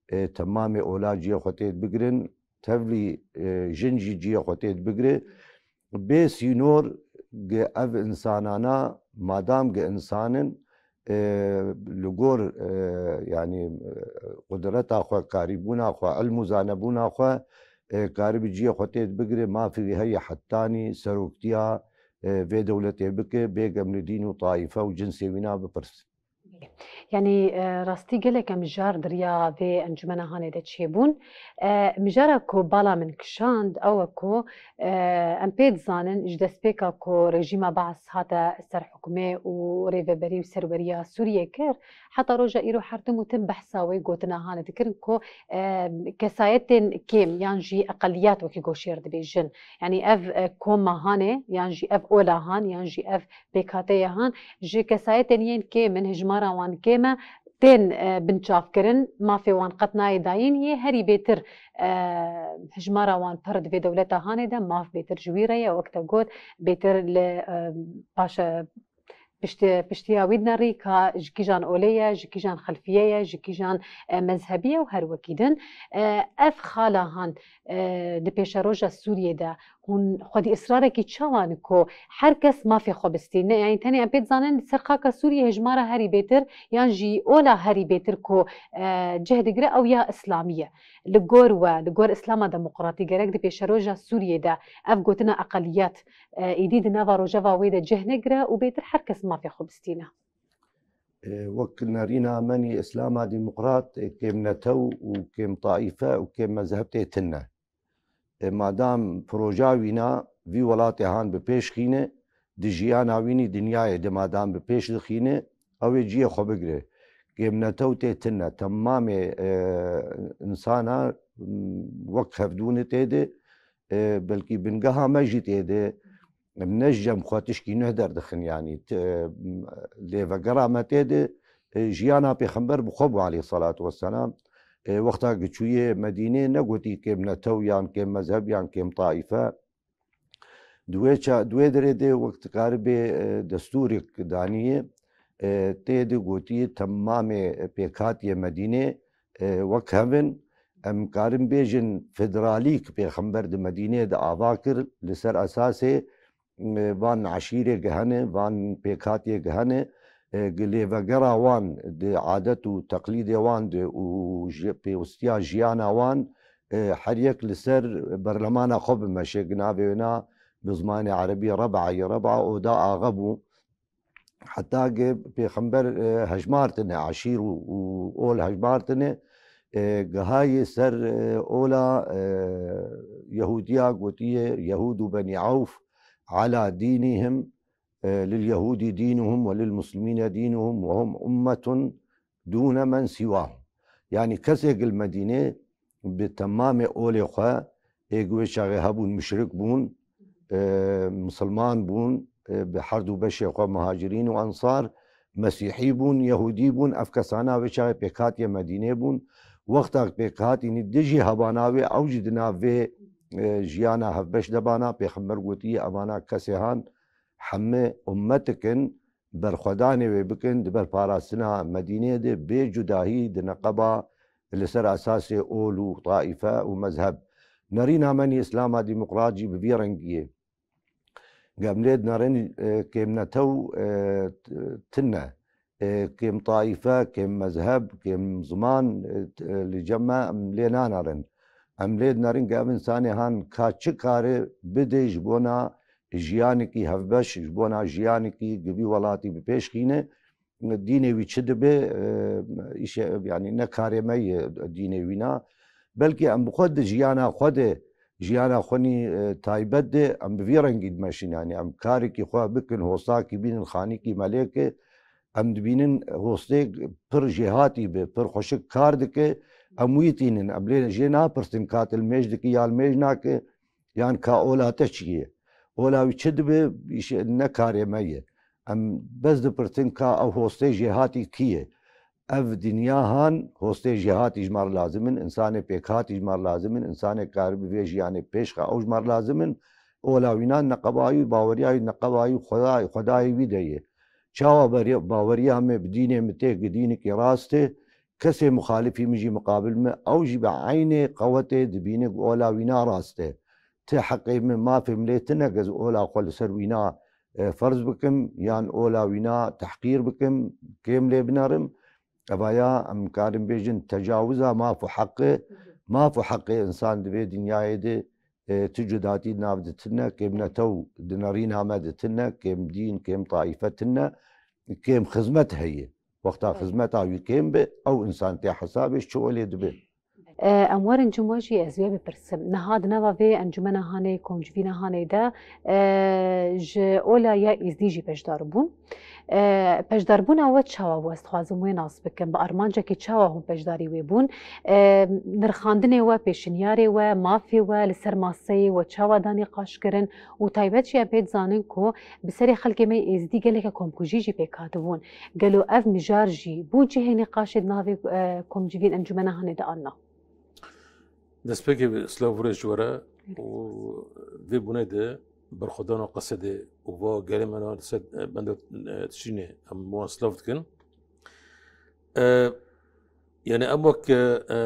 e, temamê ola cihê xwe tê dibigirin, tevlî, e, jin jî cihê xwe tê dibigire. Bê sînor gi ev însanana, madam gi însan in, e, li gor, e, yanî, e, qudreta xwe, karîbûna xwe, ilm û zanebûna xwe, e, karibî cihê xwe tê dibigire, mafê wî heye hetanî seroktiya, e, vê dewletê bike, bêgem li dîn û taîfe û cinsê wîna bipirse. Yanî, e, rastî gelek e mijar di riya vê encûmena hanê de çêbûn. E, mijara ku bala min kişand, ew e ku, e, em pê dizanin, ji destpêka ku rejîma Baas hate ser hukmê û rêveberî û serweriya Sûriyê kir, heta roja îro her tim û tim behsa wê gotina hanê dikirin ku, e, kesayetên kêm yan jî eqeliyat wekî goşêr dibêjin. Yanî ev, e, koma hanê yan jî ev ola han yan jî ev pêkhateyê han ji kesayetên yên kêm in, hijmara wan kêm e, tên, e, binçavkirin, mafê wan qet nayê dayîn, yê herî bêtir, e, hijmara wan pir di vê dewleta hanê de maf bêtir ji wî re ye, wek te got, bêtir li, e, paşe pişti-, piştiya wî dinerî ka ji kîjan olê ye, ji kîjan xelfiyê ye, ji kîjan, e, mezhebî ye û her wekî din. E, ev xala han, e, di pêşeroja Sûriyê de hûn xwedî israrekî çawa ne ku her kes mafê xwe bistîne? Yanî tenê em pê dizanin li ser xaka Sûriyê hejmara herî bêtir yan jî ola herî bêtir ku, e, cih digire ew ya Îslamî ye. Li gor we, li gor Îslama Demokratî gerek di pêşeroja Sûriyê de ev gotina eqeliyet, e, êdî di nava rojeva wê de cih negire û bêtir her kes mafê xwe bistîne. E, wek nerîna me nî Îslama Demokrat, e, kêm netew û kêm taîfe û kêm mezheb tê tune. E, madam proja wîna vî welatê han bi pêş xîne, di jiyana wî nî dinyayê de madam bi pêş dixîne, ew ê ciyê xwe bigire. Kêm netew tê tune, temamê, e, insana, m, wek hevdû ne tê de, e, belkî bingeha me jî tê de, em ne ji cem xwe tişkî nuh derdixin, yanî, t-, lêvegera me tê de, e, jiyana Pêxember bi xwe bû aleyhissalatu vesselam. E, wexta ku çûye Medînê negotî kêm netew yan kêm mezheb yan kêm taîfe. Di wê ça-, di wê derê de wek dikaribê, e, destûrek daniyê, e, tê de gotiyê temamê pêkhatiye Medînê, e, wek hev in. Em karin bêjin federalî ku Pêxember di Medînê de ava kir, li ser esasê, e, van eşîrê ge hene, van pêkhatiyê ge hene, e, gi lêvegera wan di adet û teqlîdê wan de û ji pêwistiya jiyana wan, e, her yek li ser berlemana xwe bimeşe, gi navê wêna bi zimanê erebî reb'a ye, reb'a oda axe bû. Heta ge Pêxember, e, hejmar tine, eşîr û, û ol hejmar tine, e, gihayê ser, e, ola, e, Yehudiya gotiye, Yehudu Benî Awf, ala dînihim, e, lil Yehudî dînuhum ve lil Muslimîne dînuhum ve hum ummetun dûne men sîwahum. Yanî kesê gil Medînê bi temamê olê xwe, ê ku wê çaxê hebûn, muşrik bûn, e, misilman bûn, e, bi her du beşê xwe muhacirîn û ensar, mesîhî bûn, yehûdî bûn, ev kesana wê çaxê pêkhatiye Medînê bûn. Wexta pêkhatînî dijî hebana wê, ew jî di nav vê, e, jiyana hevbeş de bana, Pêxember gotiye, evana kesê han heme ummetik in, berxwedanê wê bikin, di ber parastina Medînê de bê cudahî di neqeba li ser esasê ol û taîfe û mezheb. Nerîna me nî Îslama Demokrat jî bi vî rengî ye. Ge em lê dinerin, e, kêm netew, e, t-, tune. E, kêm taîfe, kêm mezheb, kêm ziman, e, t-, e, li cem me em lê nanerin. Em lê dinerin ge ev insanê han ka çi kare bide ji bona jiyanekî hevbeş, ji bona jiyanekî gi vî welatî bi pêş xîne, dînê wî çi dibe, e, îşe, yanî ne karê me ye dînê wîna. Belkî em bi xwe di jiyana xwe de, jiyana xwe nî, e, taybet de em bi vî rengî dimeşin. Yanî em karekî xwe bikin, hostakî bînin, xanîkî melêke, em dibînin hostê pir jêhatî bi, pir xweşik kar dike, em wî tînin. Em lê jê napirsin ka tu li mêj dikî ya li mêj nake, yan ka ola te çi ye? Ola wî çi dibe, îşe ne karê me ye. Em bes dipirsin ka ew hostê jêhatî kî ye? Ev dinya han hostê jêhatî ji me re lazim in, insanê pêkhatî ji me re lazim in, insanê karibî vê jiyanê pêş xe ew ji me re lazim in. Ola wîna neqeba wî, baweriya wî, neqeba wî Xwedayê, Xwedayê wî de ye. Çawa beriya-, baweriya me bi dînê me tê, gi dînekî rast e, kesê muxalifî min jî miqabil me, ew jî bi eynê qewetê dibîne ku ola wîna rast e. Ti heqê min, mafê min lê tine, ez ola xwe li ser wîna, e, ferz bikim, yan ola wîna tehqîr bikim, kêm lê binerim. Evaya em karin bêjin tecawiza maf û heqê, maf û heqê insan di vê dinyayê de, e, tu cudatî di nav de tine, kêm netew di nerîna me de tine, kêm dîn, kêm taîfe tine, kêm xizmet heye. Wexta xizmeta wî kêm be, ew insan tê hesabê ji çi olê dibe? E, em werin cim we jî ez wê bipirsim. Niha di nava vê encumena hanê, komcivîna hanê de, e, ji ola ya Îzdî jî beşdar bûn. E, beşdarbûna we çawa bû? Ez dixwazim wê nas bikim. Bi armancekî çawa hûn beşdarî wê bûn? E, nirxandinê we, pêşinyarê we, mafê we li ser maseyê we çawa da nîqaş kirin? Û taybet jî em pê dizanin ku bi serê xelkê me yê êzidî geleke komkujî jî pêk hatibûn. Gelo ev mijar jî bû cihê nîqaşê di navê, e, komcivîn encûmena hanê de an na? Destpêkê silav û rêz ji we re û vê bûnê de berxwedana Qesedê û va gelê me na li ser, e, benda, e, Tişrînê em wan silav dikin. E, yani em wek, e, e,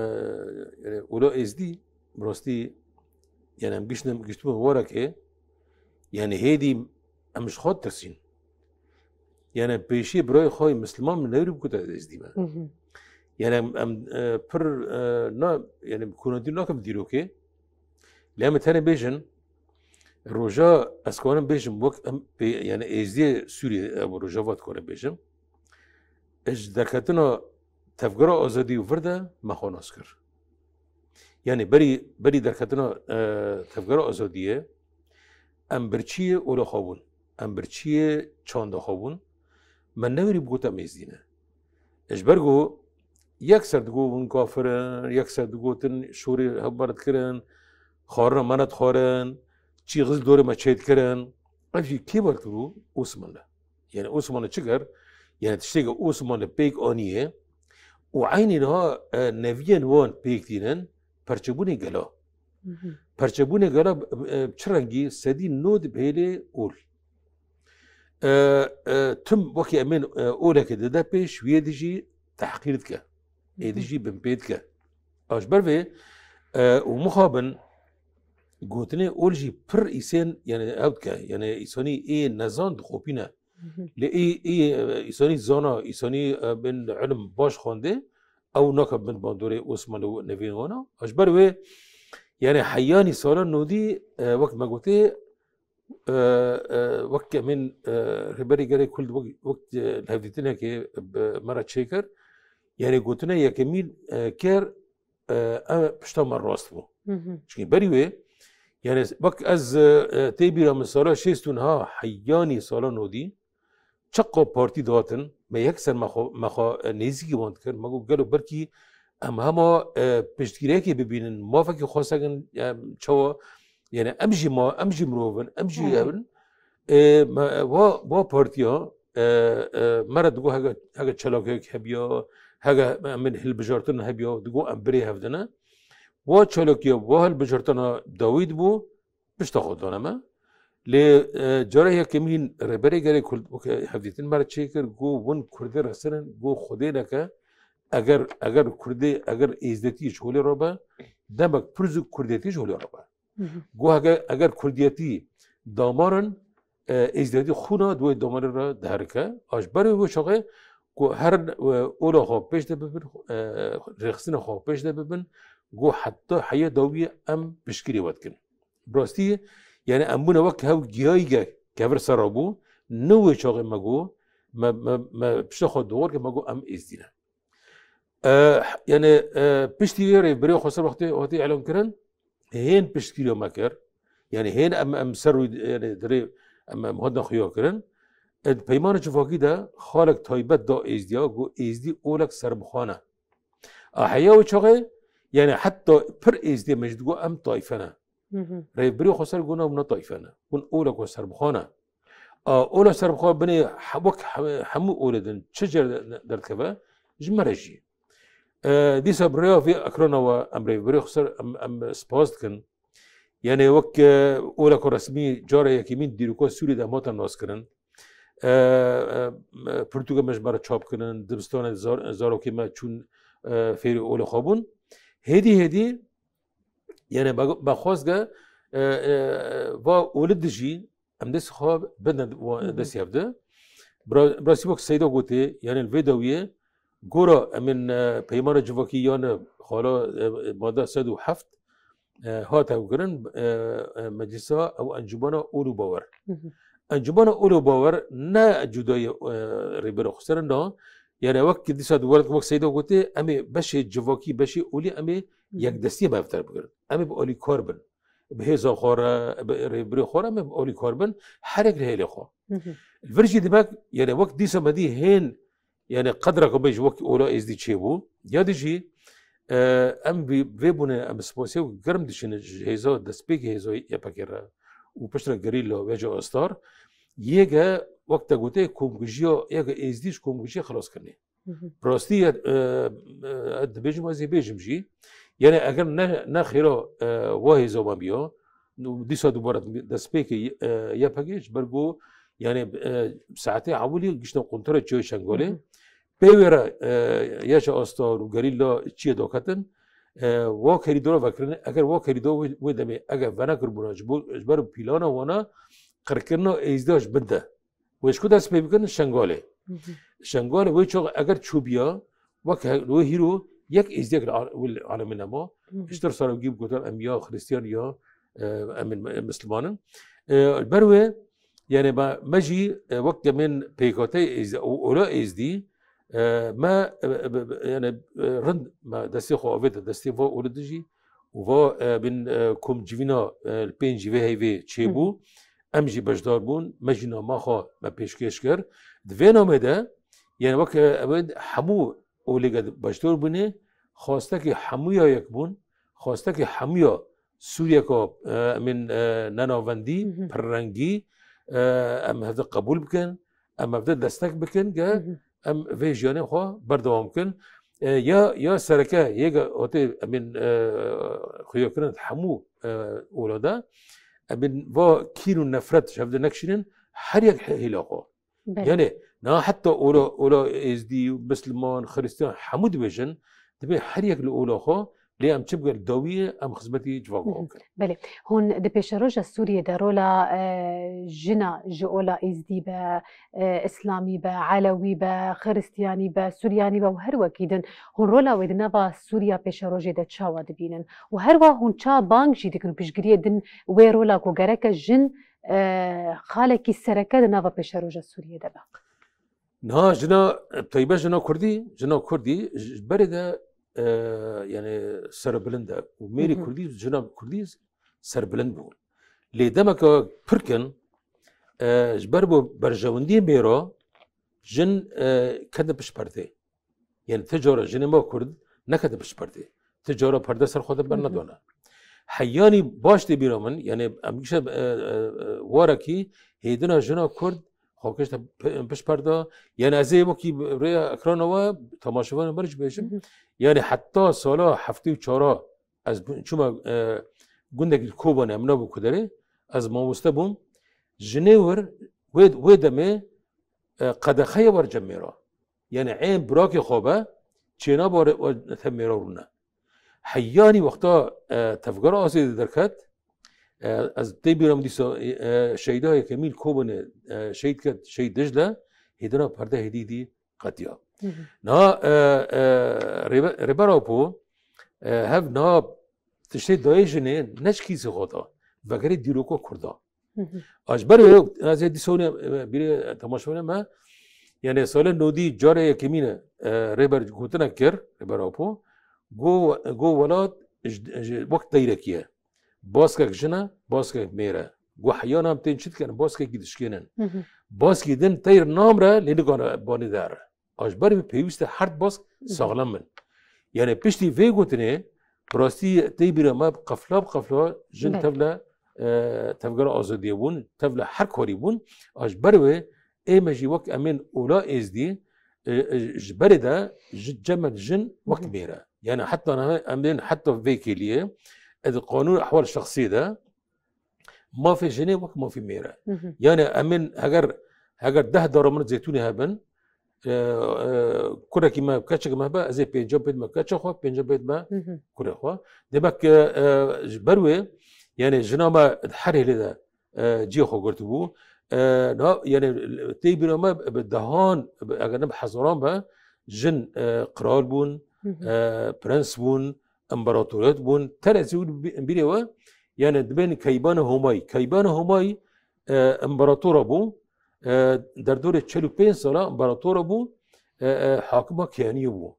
yani Ola Êzdî, bi rastî, yani em giştin, giştibûn warekê, yani hêdî em ji xwe ditirsîn. Yani pêşî birayê xwe yê misliman min newrî bikute ez êzdî me. Hı hı. Yani em, em, e, pir, e, na, yani konatî nakim dîrokê. Lê em ê tenê bêjin, roja ez kanim bêjim wek em pê, yani êzdiyê Sûriyê, ev roja va dikarim bêjim. Ez ji derketina Tevgera Azadî û vir de me xwe nas kir. Yani berî, berî derketina, e, Tevgera Azadiyê, em birçiyê ola xwe bûn. Em birçiyê çanda xwe bûn. Me newrî bigot em êzdî ne. Ji ber ku yekser digot hûn kafir in, yekser digotin şorê hevber dikirin, xwarina me nedixwarin, çîxîz dorê me çêdikirin. Ev jî kê ber kirû? Osmanli. Yani Osmanli çi kir? Yani tiştê ku Osmanli pêk aniye û eynî niha, e, neviyên wan pêk tînin, perçebûnê gela. Hı hı. Perçebûnê gela, e, çi rengî? Sedî nod bihêlê ol. E, e, tim wekî em ên, e, olekê dide pêş, wiyê dî jî tehqîr dike. Êdî jî binpê dike. A ji ber vê, e, û mixabin gotinê ol jî pir îsên, yani ew dike, yani îsanî ê nezan dixopîne. Hı hı. Lê ê, ê, e, îsanî zana, îsanî, e, bin ilim baş xwendê, ew nake bin bandorê Osmanli û nevên wana. A ji ber wê, yani heyanî sala nodî, e, wek me gotê, e, e, wek em ên, e, Rêberê Gelê Kurd wek, wek, e, hevdîtinekê bi me re çêkir. Yani gotine yekemîn, e, ker, e, ev pişta me rast bû. Hı hı. Çünkü berî wê, yani wek ez, e, tê bîra min sala şêst û niha heyanî sala nodî, çiqa partî dihatin, me yekser me xwe, me xwe, e, nêzîkî wan dikir. Me got, gelo belkî em hema, e, piştgiriyekê bibînin, mafekî xwesekin, e, çawa, yani em jî ma, em jî mirov in, em jî Evet. ev in. E, me, va, va partiya, e, e, me re digot hege, hege çalakiyek hebiya, hege em ên hilbijartin hebiya, digot em birê hev dine. Va çalakiya, va hilbijartina dawî dibû, pişta xwe dane me. Lê, e, cara yekemîn Rêberê Gelê Kurd weke hevdîtin me re çêkir, got, win Kurdê re sirin, got, Xwedê neke, eger, eger Kurdê, eger êzdetî ji holê re be, demek pir zû Kurdetî ji holê re be. Hı hı. Got, eger, eger Kurdiyetî damar in, e, êzdetî xûna di wê damarê re diherike. A ji ber wê çaxê ku her, e, ola xwe pêş de bibin, e, rêxistina xwe pêş de bibin, got, heta heya dawiyê em piştgirî we dikin. Bi rastî, yani em bûne wek hew giyayî ke kevir ser re bû, ne wê çaxê me got, me, me, me pişta xwe dixwar ke me got em êzdî ne. E, yani, e, piştî wê rêvebirê Xweser wextê hatî îlan kirin, hên piştgiriya me kir. Yani hên em, em ser rû, yani dirê em, em hatin xuya kirin. E, di peymana civakî de xalek taybet da êzdiya, got êzdî olek serbixwe ne. A heya wê çaxê, yani heta pir êzdiyê me jî digot em tayfe ne. Hı hı. Rêvebirê Xweser got na, hûn ne tayfe ne. Hûn olek we serbixwe ne. A, ola serbixwe binê he-, wek he-, hemû olê din çi cer de-, derdikeve, ji me re jî. E, dîsa bi rêya vê ekrana we em Rêvebirê Xweser em, em spas dikin. Yani wek, e, oleka resmî cara yekemîn dîroka Sûriyê de em hatin naskirin. E, e, pirtûka me ji me re çap kirin, dibistana zar-, zarokê me çûn, e, fêrî olê xwe bûn. Hêdî hêdî, yani me, me xwest ke, e, e, va olê dijî em dest xwe bidin wa-, Hı hı. destê hev de. Bira-, birasî wek Seyda gotê, yani li vê dawiyê gora em ên, e, peymana civakî yan xala, e, e, madde sed û heft, e, hat hewkirin, e, e, meclisa ew encûmena ol û bawer. Hı hı. Encûmena ol û bawer ne cudayê, e, Rêberê Xweser in, na. Yani wek dîsa di wek, wek Seyda gotê, em ê beşê civakî, beşê olî em ê Hı hı. yekdestiyê bi hev derbigirin. Em ê bi alîkar bin. bi hêza xwe re, bi rêbirê xwe re em ê alîkar bin, her yek li hêlê xwe. Li vir jî demek, yani wek dîsa me dî hên, yani qedra ku bêj wek ola êzdî çêbû, ya dî jî, e, em vî, vê bûne em spasiya germ dişin ji hêza destpêkê hêza Y P G re û piştre gerîla veca Astar, yê ge wek te gote komkujiya, yê ge êzdî ji komkujiya xilas kirinê. Rastî ye, e, e, dibêjim, ez ê bêjim jî. Yani eger ne, ne xêra, e, wa hêza me biya, dîsa dubare destpêkê, e, Y P G ji ber ku, yani, e, saetê ewilî giştine quntara çiyayê Şengalê. Pê wê re, e, ya ji Astar û gerîla çiyê daketin, e, wa kerîdora vekirin, eger wa kerîdora wê, wê demê eger venekiribûna ji bo, ji ber pîlana wana qirkirina êzdiya ji bin de. Wê ji ku dest pê bikin? Şengalê. Şengalê wê çax eger çûbiya, wek he-, wê hîro yek êzdiyek li al-, wê li alemê nema. Piştir saravgî bi gotan em ya Xristiyan ya, e, em in, e, Misliman in. E, ber wê, yani me, me jî, e, wek demên pêkateyê êzdî û ola êzdî, e, me, e, e, e, yani, e, rind me destê xwe avête destê va ola dijî û va, e, bin, e, kom civîna, e, li pêncî vê heyvê çêbû. Em jî beşdar bûn, me jî nama xwe me pêşkêş kir. Di vê namê de, yani wek, e, ew ê hemû olê ge beşdar bûnê, xwestekî hemûya yek bûn, xwestekî hemûya Sûriyeka, e, em ên, e, nenavendî, pirrengî, e, em hevde qebûl bikin, em hevde destek bikin, ge em vê jiyanê xwe berdewam bikin. E, ya, ya sereke, yê ge hatê em ên, e, xuyakirin hemû, e, ola de, em ên va kîn û nefret ji hevde nekişînin, her yek he-, hêla xwe. Belê. Yani, niha heta ola, ola êzdî, misliman, xiristiyan, hemû dibêjin, dibê her yek li ola xwe, lê em çi bikin, dawiyê em xizmetî civaka xwe bikin. Belê. Hûn di pêşeroja Sûriyê de rola, e, jina ji ola êzdî be, e, îslamî be, elewî be, xiristiyanî be, suryanî be û her wekî din, hûn rola wê di nava Sûriya pêşerojê de çawa dibînin? Û her wa hûn ça bang jî dikin û piştgiriyê din wê rola ku gereke jin, e, xalekî sereke di nava pêşeroja Sûriyê de be? Niha jina, e, teybe jina Kurdî, jina Kurdî ji berê de, e, yani serbilind e û mêrî Kurdî, jina Kurdî serbilind bûn. Lê demeke pir kin, e, ji ber bo berjewendiyê mêra jin, e, ketin pişt perdê. Yani ti cara jinê me Kurd neketin pişt perdê. Ti cara perde ser xwe de bernedane. Heyanî baş tê bîra min, yani em gişe, e, e, e, warekî hêdina jina Kurd xwe kişte p-, pişt perda. Yani ez ê wekî rêya ekrana we temaşevanê me jî bêjim. Yani heta sala heftê û çar ez bu-, çûma, e, gundekî Kobanê, em nabû ku derê, ez mamoste bûm. Jinê wir, wê, wê demê, e, qedexeye wer cem mêra. Yani ên birakê xwe be, çênaba re-, we te mêra rûne. Heyanî wexta, e, tevgera Azadiyê derket, e, ez tê bîra min dîsa, e, şehîda yekemîn Kobanê, e, şehîd ket, şehîd Dicle, hêdina perde hêdî dî qetiya. Niha, e, e, Rêbe-, Rêber Apo, e, hev niha tiştê dayê jinê ne ji kîsê xwe da, vegerê dîroka Kurda. A ji ber wê ez ê dîsa hûn ê, e, bîrê temaşevanê me, yani salê nodî carê yekemîn e, e, Rêber gotinek kir, Rêber Apo, got, got welat ji, ji, wek teyrekî ye. Baskek jin e, baskek mêr e. Got heyana em tên çi dikin, baskekî dişkênin. Baskî din teyr namre, lê nikare banê dere. A ji ber wê pêwîst e her bask saxlem bin. Yani piştî vê gotinê, bi rastî tê bîra me qefla bi qefla jin Belê. tevle, e, tevgera azadiyê bûn, tevle her karî bûn. A ji ber wê ê me jî wek em ên ola êzdî, e, e, ji berê de ji cem me jin wek mêr e. Yani heta niha em ên heta vê kêliyê, e, di qanûn ehwal şexsiyê de, mafê jinê wek mafê mêr e. Yani em ên heger, heger deh dara min zeytûnê hebin, e, e, kurekî me, keçek me hebe, ez ê pênca pêd me keça xwe, pênca pêd me kurê xwe. Demek ki, e, ji ber wê, yani jina me her hêlê de, e, cihê xwe girtibû. E, na, yani tê bîra me bi dehan, bi, eger ne bi hezaran be, jin, e, qral bûn, e, prens bûn, împaratoriyet bûn. Tenê zî wî bi-, bîrê we, yani dibên Keybanê Homayî. Keybanê Homayî, e, împaratora bû, e, derdorê çel û pênc sala împaratora bû, e, e, hakima keyaniyê bû.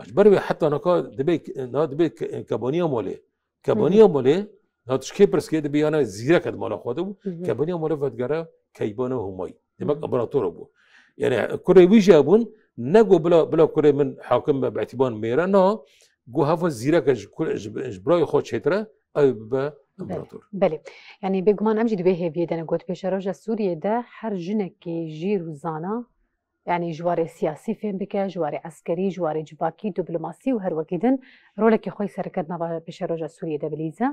Ji ber wê heta naka dibê, na dibê ke-, kebaniya malê. Kebaniya malê, Na tu ji kê pirs kê, dibî yana zîrek e di mala xwe de bû, Hı hı. ke biniya mala vedigere keybana Humayî. Demek Hı hı. imparator bû. Yani kurê wî jî hebûn, ne got bila, bila kurê min hakim be, bi îtiban mêre, na, got heva zîrek e ji kur-, ji, ji birayê xwe çêtir e, ew bibe Belê, imparator. belê. Yani bêguman em jî di vê hêviyê de ne got pêşeroja Sûriyê de her jinekê jîr û zana, yani ji warê siyasî fêm bike, ji warê eskerî, ji warê civakî, diplomasî û her wekî din rolekî xwe yî sereke di nava pêşeroja Sûriyê de bilîze.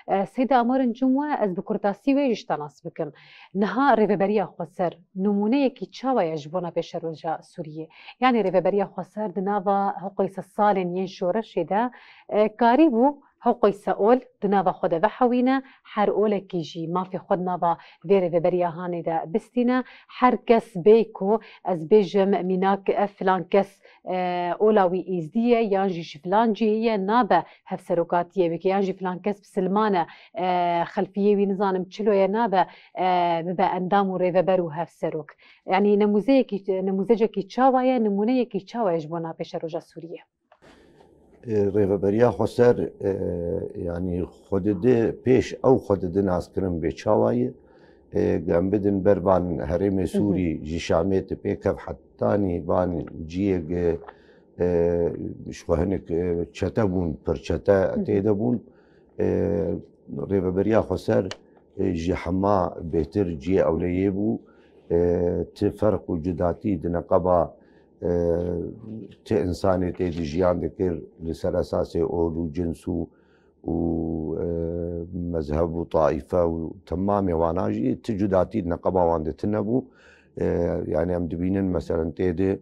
E, Seyda Amor, in cim we ez bi kurtasî wê jî ji te nas bikim. Niha Rêveberiya Xweser nimûneyekî çawa ye ji bona pêşeroja Sûriyê? Yani Rêveberiya Xweser di nava hiqûyse salên yên şoreşê de, e, karîbû hiqûyse ol di nava xwe de vehewîne, her olekî jî mafê xwe di nava vê rêveberiya hanê de bistîne, her kes bê ku ez bêjim mînak ev filan kes, e, ola wî êzdî ye yan jî ji filan cihê ye, nabe hevserokatiyê bike, yan jî filan kes bisilman e, e, xelfiyê wî nizanim çilo ye, nabe, e, bibe endam û rêveber û hevserok. Yani nemûzeyekî, nemûzecekî çawa ye, nimûneyekî çawa ye ji bona pêşeroja Sûriyê? E, Rêveberiya Xweser, e, yani xwe dide pêş ew xwe dide naskirin bê çawa ye. E, em bidin ber van herêmê Hı hı. Sûrî ji Şamê ti pêkev hetanî van ciyê ge, e, ji xwe hinek, e, çete bûn, pir çete Hı hı. tê de bûn. E, Rêveberiya Xweser, e, ji hema bêtir ciyê ewleyê bû. E, ti ferq û cudatî di neqeba, e, ti insanê tê di jiyan dikir li ser esasê ol û cins û, û, e, mezheb û taife û temamê wana jî ti cudatî di neqeba wan de tine bû. E, yani em dibînin meselen tê de,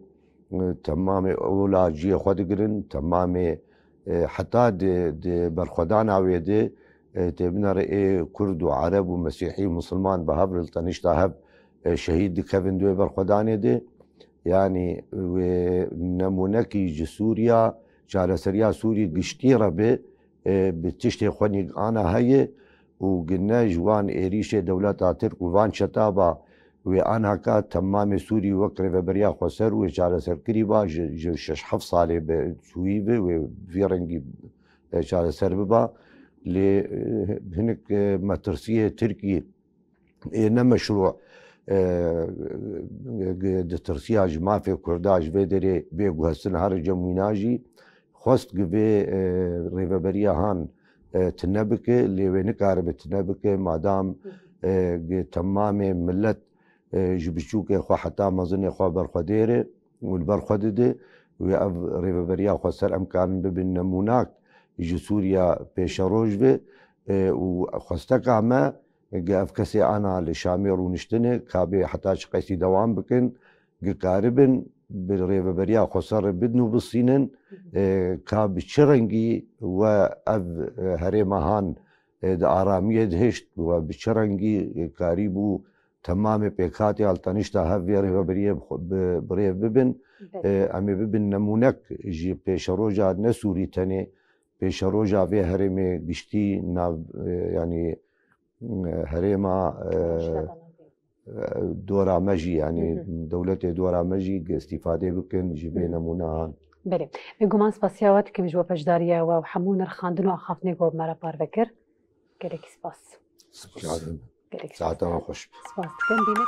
e, temamê ola ciyê xwe digirin, temamê, e, heta di, di berxwedana wê de, e, tê binere ê Kurd û Ereb û Mesîhî û Misilman bi hev re li tenişta hev, e, şehîd dikevin di wê berxwedanê de. Yani wê nemûnekî ji Sûriya, çareseriya Sûrî giştî re be, e, bi tiştê xwe nîgana heye û gine ji wan êrîşê dewleta Tirk û van çetaba wê anaka temamê Sûrî wek rêveberiya xweser wê çareserkirî ba, ji, ji şeş heft salê be çûyî be wê vî rengî, e, çareser biba. Lê, e, hinek, e, metirsiyê Tirkî ê ne meşrû, e, e, ditirsiya ji mafê Kurda ji vê derê bê guhestin her cem wîna jî xwest gi vê, e, rêveberiya han, e, tune bike, lê wê nikaribe tune bike, madam, e, gi temamê millet, e, ji biçûkê xwe heta mezinê xwe ber xwe dêre û li ber xwe dide, wê ev rêveberiya xweser em karin bibin nemûnak ji Sûriya pêşeroj ve, e, û xwesteka me, Ge ev kesê ana li Şamê rûniştine, ka bê heta çi qeysî dewam bikin, ge karibin bi rêveberiya xweser re bidin û bisînin, e, ka bi çi rengî we ev, e, herêma han, e, di aramiyê dihişt, we bi çi rengî, e, karîbû temamê pêkhatî altanişta hev vê rêveberiyê bi xwe, bi, bi rêv bibin. Belê. E, em ê bibin nemûnek ji pêşeroja ne Sûrî tenê, pêşeroja vê herêmê giştî nav, e, yanî, e, herêma, e, Rojhilata Navîn. e, dora me jî, yanî Hı hı. dewletê dora me jî îstîfadê bikin ji vê Hı hı. nemûnehan. Belê. Bêguman spasiya we dikim ji bo beşdariya we û hemû nirxandin û axaftinê ku bi me re parve kir. Gelekî spas. Spas. Gelekî spas. Saeta we xweş be. Spas dikim. Bînin.